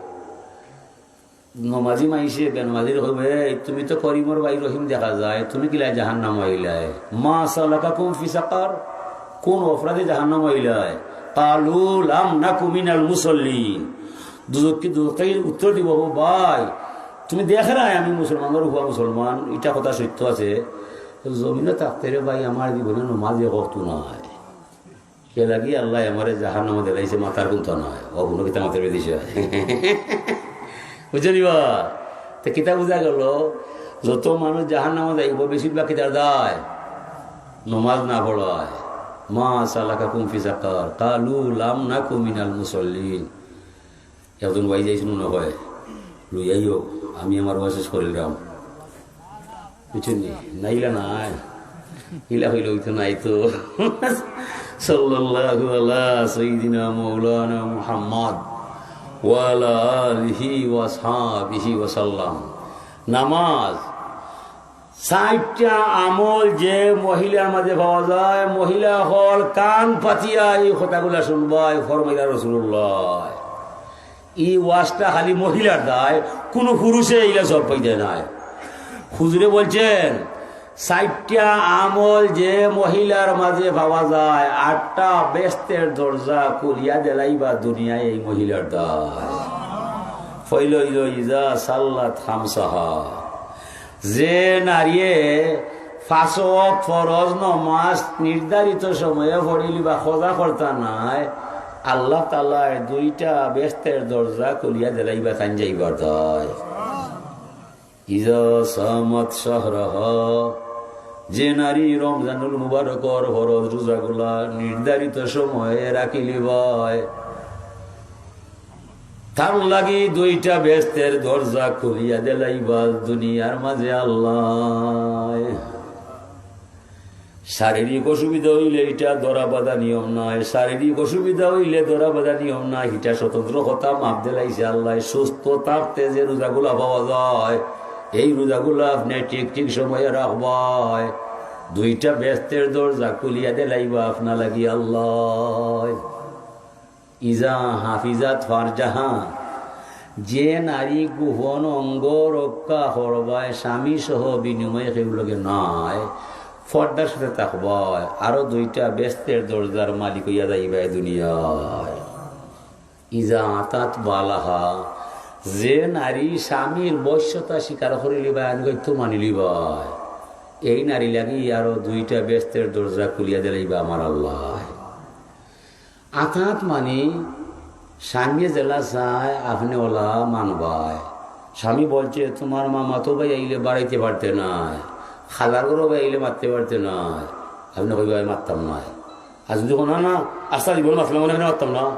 নমাজি মাইসে বেনমাজিরে কইবো, "এই, তুমি তো করিমর ভাই রহিম দেখা যায়, তুমি কিলা জাহান্নামো আইলায়? মা সালাকাকুম ফি সাকার, কোন অপরাধে জাহান্নামো আইলায়?" কালু লাম নাকু মিনাল মুসল্লিন। দুজখি, দুজখি উত্তর দিবো, "ও ভাই, তুমি দেখে না আমি মুসলমানর হুয়া মুসলমান, ইটা কথা সত্য আছে। তো জমিনো থাকতে রে ভাই আমার জীবনে নমাজ এক ওয়াক্ত নাই। এর লাগি আল্লায় আমারে জাহান্নামো দিলাইছে, মাথার কুন্তা নাই।" ও কোনো কিতা মাথার বেদিছে।" বুঝছনি বা? তে কিতা বুঝা গেল? যত মানুষ জাহান্নামো যাইবো, বেশিরভাগ কিতার দায়? নমাজ না পড়ায়। মা সালাকাকুম ফি সাকার? কালু লাম নাকু মিনাল মুসল্লিন। একজন ভাই যাইছিল মনে হয়, লইয়াই হোক, আমি আমার ওয়াজ শেষ করিলাম। বুঝছইন নি? নাইলা নাই। ইলা হইলে হইতো নাই তো। সাল্লাল্লাহু আলা সাইয়্যিদিনা মাওলানা মুহাম্মদ ওয়া আলা আলিহি ওয়া আসহাবিহি ওয়া সাল্লাম। নামাজ চাইরটা আমল যে মহিলার মাঝে পাওয়া যায়, মহিলা অকল কান পাতিয়া এই কথাগুলা শুনবায়, ফরমাইলা রাসূলুল্লাহ। ই ওয়াজটা খালি মহিলার দায়, কুনু পুরুষে ইলা সব পাইতে নায়। হুজুরে বলছেন, চাইরটা আমল যে মহিলার মাঝে পাওয়া যায়, আটটা বেহেস্তের দরজা খুলিয়া দিলাইবা দুনিয়ায় এই মহিলার দায়। পয়লা অইলো ইজা সাল্লাত খামসাহা, যে নারীয়ে পাঁচ ওয়াক্ত ফরজ নমাজ নির্ধারিত সময়ে পড়িলিবা, কজা করতা নায়, আল্লাহ তাআলায় দুইটা বেহেস্তের দরজা খুলিয়া দিলাইবা তাইন যাইবার দায়। ইজা সামাত শাহরাহা, যে নারী রমজানুল মুবারকর ফরজ রোজাগুলা নির্ধারিত সময়ে রাখিলিবায়, তার লাগি দুইটা বেহেস্তের দরজা খুলিয়া দিলাইবা দুনিয়ার মাঝে আল্লাহ। শারীরিক অসুবিধা অইলে ইটা ধরা বাঁধা নিয়ম নায়, শারীরিক অসুবিধা অইলে ধরা বাঁধা নিয়ম নায়, ইটা স্বতন্ত্র কথা, মাফ দিলাইছে আল্লাহ। সুস্থ থাকতে যে রোজাগুলা পাওয়া যায়, এই রোজাগুলা আপনে ঠিক ঠিক সময়ে রাখবায়, দুইটা বেহেস্তের দরজা খুলিয়া দিলাইবা আপনা লাগি আল্লাহ। ইজা হাফিজাত ফারজাহা, যে নারী গোপন অঙ্গ রক্ষা করবায়, স্বামী সহ বিনিময়ে কেউর লগে নায়, পর্দার সাথে থাকবায়, আরো দুইটা বেহেস্তের দরজার মালিক অইয়া যাইবায় দুনিয়ায়। ইজা আতাত বালাহা, যে নারী স্বামীর বশ্যতা স্বীকার করিলিবায়, আনুগত্য মানিলিবায়, এই নারী লাগি আরো দুইটা বেহেস্তের দরজা খুলিয়া দিলাইবা আমার আল্লাহ। আতাত মানি স্বামীয়ে যেলা চায় আপনে ওলা মানবায়। স্বামী বলছে, "তোমার মামাতো ভাই আইলে বাড়াইতে পারতে নায়, খালার ঘরো ভাই আইলে মারতে পারতে নায়।" আপনে কইবায়, "মারতাম নায়।" আর যদি কও, "না, না, আস্তা জীবন মারলাম, মনে হয় মারতাম না।"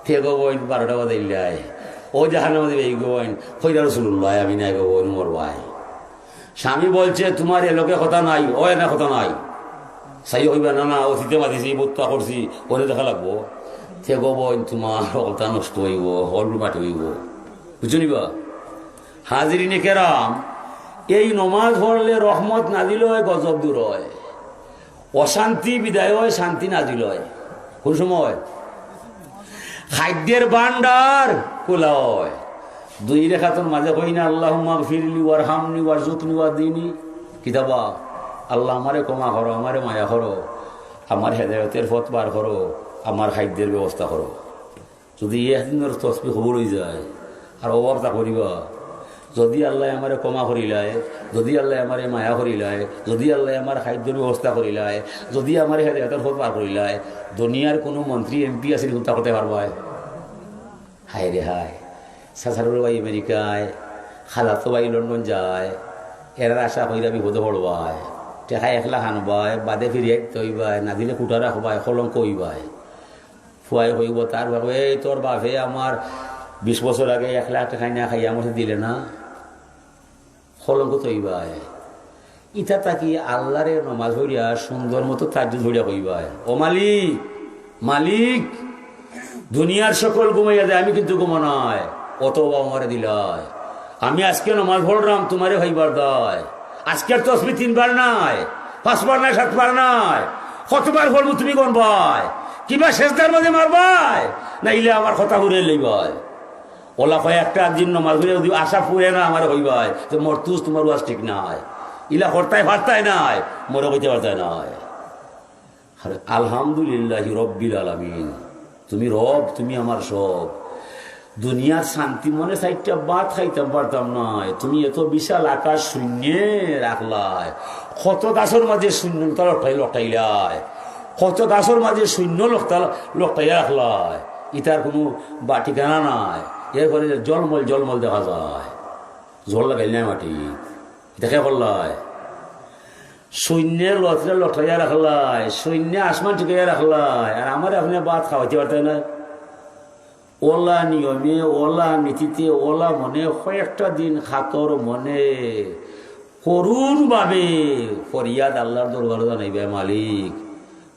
তে গো বইন, বারোটা বাজাইলাই। ও জাহান্নামে দিবে, এই গো বইন, কইরা রাসূলুল্লাহ, আমি নাই গো বইন, মরবায়। স্বামী বলছে, "তোমার এ লগে কথা নাই, ও এনে কথা নাই।" চাইও কইবা, "না, না, অতীতে মাতিছি, বত্তা করছি, ওরে দেখা লাগবো।" তে গো বইন, তোমার কথা নষ্ট অইবো, হল মাটি অইবো। বুঝছো নি বা? হাজিরিনে কেরাম, এই নমাজ পড়লে রহমত নাজিল অয়, গজব দূর অয়, অশান্তি বিদায় অয়, শান্তি নাজিল অয়। কোন সময়? খাদ্যের ভান্ডার খোলা অয়। দুই রেকাতর মাঝে কই না, "আল্লাহুম্মা গফিরলি ওয়ারহামনি ওয়ারজুকনি ওয়াহদিনি।" কিতাবা, "আল্লাহ, আমারে ক্ষমা করো, আমারে মায়া করো, আমার হেদায়েতের পথ বার করো, আমার খাদ্যের ব্যবস্থা করো।" যদি একদিনর তসবি কবুল অই যায়, আর অভাব তা করিবা, যদি আল্লাহ আমারে ক্ষমা করিলায়, যদি আল্লাহ আমারে মায়া করিলায়, যদি আল্লাহ আমার খাদ্যর ব্যবস্থা করিলায়, যদি আমারে হেদায়েতর পথ বার করিলায়, দুনিয়ার কোনো মন্ত্রী এমপি আছে নি তা করতে পারবায়? হায় রে হায়, চাচার ভাই আমেরিকায়, খালাতো ভাই লন্ডন যায়, এরার আশা কইরা বিপদে পড়বায়, টেকা এক লাখ আনবায়, বাদে ফিরিয়া দিতে অইবায়, না দিলে কুটা রাখবায়, কলঙ্ক অইবায়। ফুয়ায় কইবো তার বাপরে, "এই তোর বাপে আমার বিশ বছর আগে এক লাখ টেকা না খাইয়া আমারে দিলে না, কলঙ্ক তো অইবায়।" ইতা থাকি আল্লাহরে নমাজ পড়িয়া সুন্দর মতো তাহাজ্জুদ পড়িয়া কইবায়, "ও মালিক, মালিক, দুনিয়ার সকল ঘুমাইয়া যায়, আমি কিন্তু ঘুমো নাই, অত অভাব আমারে দিলায়, আমি আজকে নমাজ পড়লাম তোমারে পাইবার দায়, আজকের তসবি তিনবার নায়, পাঁচবার নায়, সাতবার নায়, কতবার পড়মু তুমি গনবায়, কিবা সেজদার মাঝে মারবায়, না ইলে আমার কথা ফুরে লইবায়।" ওলা কয় একটা দিন নমাজ পড়িয়া যদি আশা ফুরে না আমারে কইবায় যে, "মর্তুজ, তোমার ওয়াজ ঠিক নায়, ইলা করতায় পারতায় নায়, মরে কইতে পারতায় নায়।" আর আলহামদুলিল্লাহি রব্বিল আলামিন, তুমি রব, তুমি আমার সব। দুনিয়ার শান্তি মনে চাইরটা ভাত খাইতাম পারতাম নায়, তুমি এত বিশাল আকাশ শূন্যে রাখলায়, কত গাছর মাঝে শূন্য লতা লটকাই-, লটকাইলায়, কত গাছর মাঝে শূন্য লতা লটকাইয়া রাখলায়, ইতার কোনো বা ঠিকানা নাই। এরপরে জলমল জলমল দেখা যায়, জল লাগাইল নাই মাটি, ইতা কে করলায়? শূন্যে লতরে লটকাইয়া রাখলায়, শূন্যে আসমান টিকাইয়া রাখলায়, আর আমারে আপনে ভাত খাওয়াইতে পারতায় না। ওলা নিয়মে, ওলা নীতিতে, ওলা মনে কয়েকটা দিন খাতর মনে করুণভাবে ফরিয়াদ আল্লাহর দরবারো জানাইবায়, "মালিক,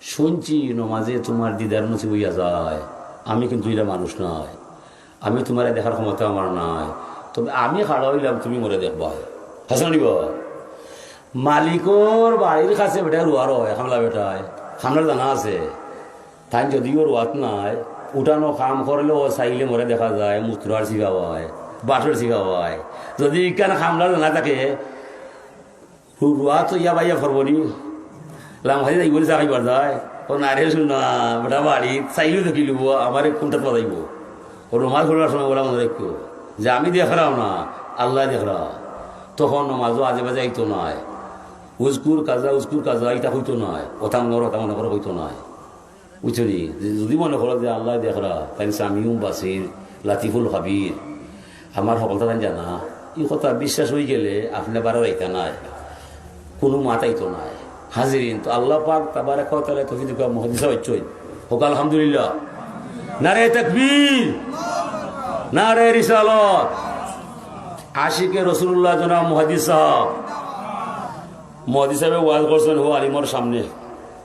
শুনছি নমাজে তুমার দিদার নসিব অইয়া যায়, আমি কিন্তু ইলা মানুষ নায়, আমি তুমারে দেখার ক্ষমতা আমার নাই, তবে আমি খাড়া অইলাম, তুমি মোরে দেখবায়।" হাছানি বা? মালিকর বাড়ির কাছে বেটায় রুয়ার অয়, কামলা বেটায়, কামলার জানা আছে। তাইন যদিও রুয়াত নায়, উঠানো কাম করলেও চাইলে মোরে দেখা যায়, মুতরার শিখাওয়ায়, বাটর শিখাওয়ায়। যদি ইখান কামলার জানা থাকে, রু-, রুয়াত অইয়া বাইয়া ফরবনি, লামখাই যাইবো, চা খাইবার যায়। ও না রে, শুন না, বেটা বাড়ি, চাইলেও দেখিলিবো, আমারে কোনটাত বাজাইবো। ও রুমাল খুলবার সময় ওলা মনে রাখিও যে আমি দেখরাম না, আল্লায় দেখরা। তখন নমাজও আজে বাজে আইতো নায়। উজকুর কাজা, উজকুর কাজা, ইটা কইতো নায়। ওটা মনে করো, ওটা মনে করো কইতো নায়। বুঝছো নি? যে যদি মনে করো যে আল্লায় দেখরা, তাইলে সামিউন বাসির, লাতিফুল খাবির, আমার হকলতা তাইন জানা, ই কথা বিশ্বাস অইগেলে আপনে বারা যাইতা নায়, কুনু মাত আইতো নায়। হাজিরিন, তো আল্লাহ পাক তাবারাকা ওয়া তাআলা তৌফিক দিবা, মুহাদ্দিস সাব অইছইন। হোক আলহামদুলিল্লাহ। নারে তাকবীর, নারে রিসালত। আশিকে রাসূলুল্লাহ জনাব মুহাদ্দিস সাব, মুহাদ্দিস সাবে ওয়াজ করছইন হো আলিমর সামনে,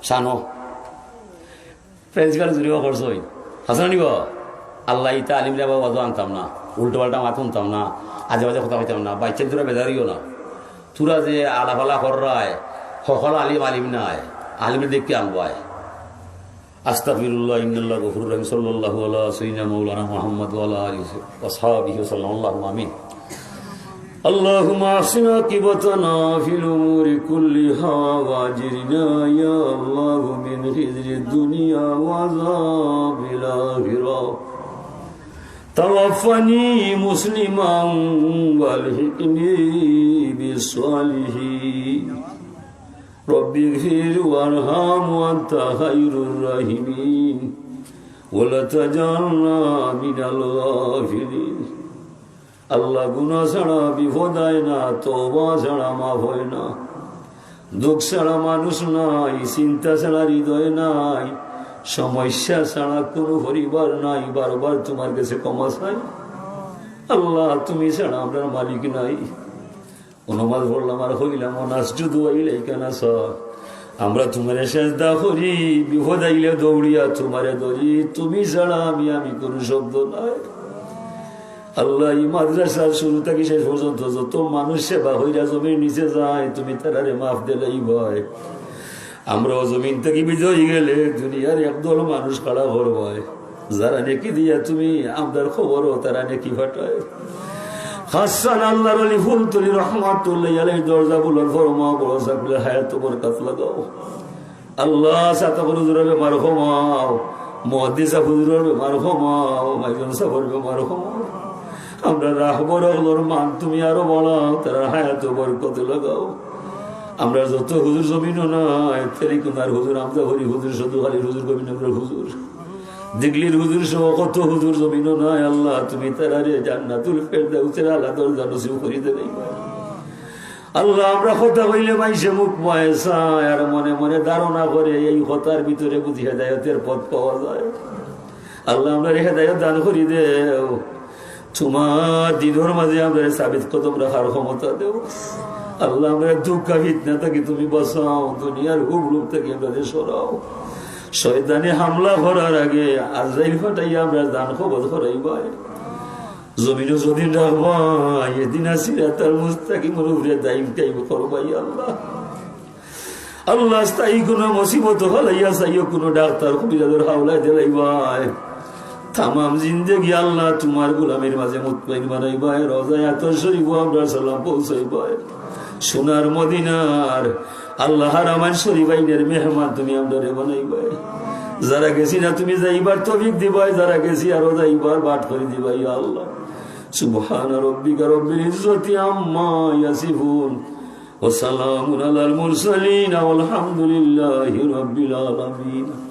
শানো। প্রিন্সিপাল জুরিও করছইন। হাছানি বা? আল্লায় ইতা আলিমরে আবার ওয়াজো আনতাম না, উল্টো পাল্টা মাত হুনতাম না, আজে বাজে কথা কইতাম না, বাইচ্চাইন্তরা বেজার অইও না। তুরা যে আলাফালা কররায়, হকল আলিম আলিম নায়, আলিমরে দেখি আনবায়। আস্তাগফিরুল্লাহ, ইন্নাল্লাহ গফুরুর রহিম, সাল্লাল্লাহু আলা সাইয়্যিদিনা মাওলানা মুহাম্মদ ওয়া আলা আলিহি ওয়া সাহবিহি ওয়া সাল্লাম। আল্লাহুম্মা আমিন। اللهم أحسن عاقبتنا في الأمور كلها وأجرنا يا الله من خزي الدنيا وعذاب الآخرة. توفني مسلما وألحقني بالصالحين. رب اغفر وارحم وأنت خير الراحمين. ولا تجعلنا من الغافلين. আল্লাহ, গুনা ছাড়া বিপদ আয় না, তওবা ছাড়া মাফ অয় না, দুঃখ ছাড়া মানুষ নাই, চিন্তা ছাড়া হৃদয় নাই, সমস্যা ছাড়া কুনু পরিবার নাই। বারবার তুমার গেছে ক্ষমা চাই। আল্লাহ, তুমি ছাড়া আমরার মালিক নাই। ও নমাজ পড়লাম আর কইলাম, "ওয়া নাসজুদু ওয়া ইলাইকা নাসআ।" আমরা তুমারে সেজদা করি, বিপদ আইলে দৌড়িয়া তুমারে ধরি, তুমি ছাড়া আমি, আমি কুনু শব্দ নাই। আল্লাহ, ই মাদ্রাসার শুরু থাকি শেষ পর্যন্ত যত মানুষ সেবা কইরা জমির নিচে যায়, তুমি তারারে মাফ দিলাইবায়। আমরাও জমিন থাকি বিদায় অইগেলে দুনিয়ার একদল মানুষ খাড়া করবায়, যারা নেকি দিয়া তুমি আমরার কবরো তারা নেকি পাঠায়। খাসসান আল্লাহর ওলি ফুলতলি রহমাতুল্লাহি আলাইহির দরজা বুলন্দ ফরমাও, বড় ছাহেবর হায়াতো বরকত লাগাও। আল্লাহ, ছাহেব হুজুরর বেমার কমাও, মুহাদ্দিস ছাহেব হুজুরর বেমার কমাও, মাইজন ছাহেবর বেমার কমাও। আমরার রাহবর অকলর মান তুমি আরো বাড়াও, তারার হায়াতো বরকত লাগাও। আমরার যত হুজুর জমিনো নাই, তেলিকুনার হুজুর, আমজাফরি হুজুর, সদুখালির হুজুর, গোবিন্দপুরর হুজুর, দিঘলির হুজুর সহ কত হুজুর জমিনো নাই। আল্লাহ, তুমি তারারে জান্নাতুল ফেরদাউসের আলা দরজা নসিব করি দিলাইবায়। আল্লাহ, আমরা কথা কইলে মাইনষে মুখ বায় চায় আর মনে মনে ধারণা করে এই কথার ভিতরে বুঝি হেদায়েতের পথ পাওয়া যায়। আল্লাহ, আমরারে হেদায়েত দান করি দেও। তুমার দিনর মাঝে আমরারে সাবিত কদম রাখার ক্ষমতা দেও। আল্লাহ, আমরারে দুঃখ ফিতনা থাকি তুমি বাঁচাও, দুনিয়ার হুবরুপ থাকি আমরারে সরাও। শয়তানে হামলা করার আগে আজরাইল পাঠাইয়া আমরার জান কবজ করাইবায়। জমিনো যদিন রাখবায়, এদিন সিরাতাল মুস্তাকিমর উপরে দাইম কায়েম করবায় আল্লাহ। আল্লাহ, স্থায়ী কুনু মুসিবত ফালাইয়া চাইও, কুনু ডাক্তার কবিরাজর হাওলায় দিলাইবায়। তামাম জিন্দেগি আল্লাহ তুমার গোলামির মাঝে মুতমাইন বানাইবায়, রওজায়ে আতহার শরীফো আমরার সালাম পৌঁছাইবায়। সোনার মদিনার আল্লাহ হারামাইন শরীফাইনের মেহমান তুমি আমরারে বানাইবায়। যারা গেছি না তুমি যাইবার তৌফিক দিবায়, যারা গেছি আরো যাইবার বাট করি দিবায় ইয়া আল্লাহ। সুবহানা রাব্বিকা রাব্বিল ইজ্জতি আম্মা ইয়াসিফুন। وسلام على المرسلين والحمد لله رب العالمين.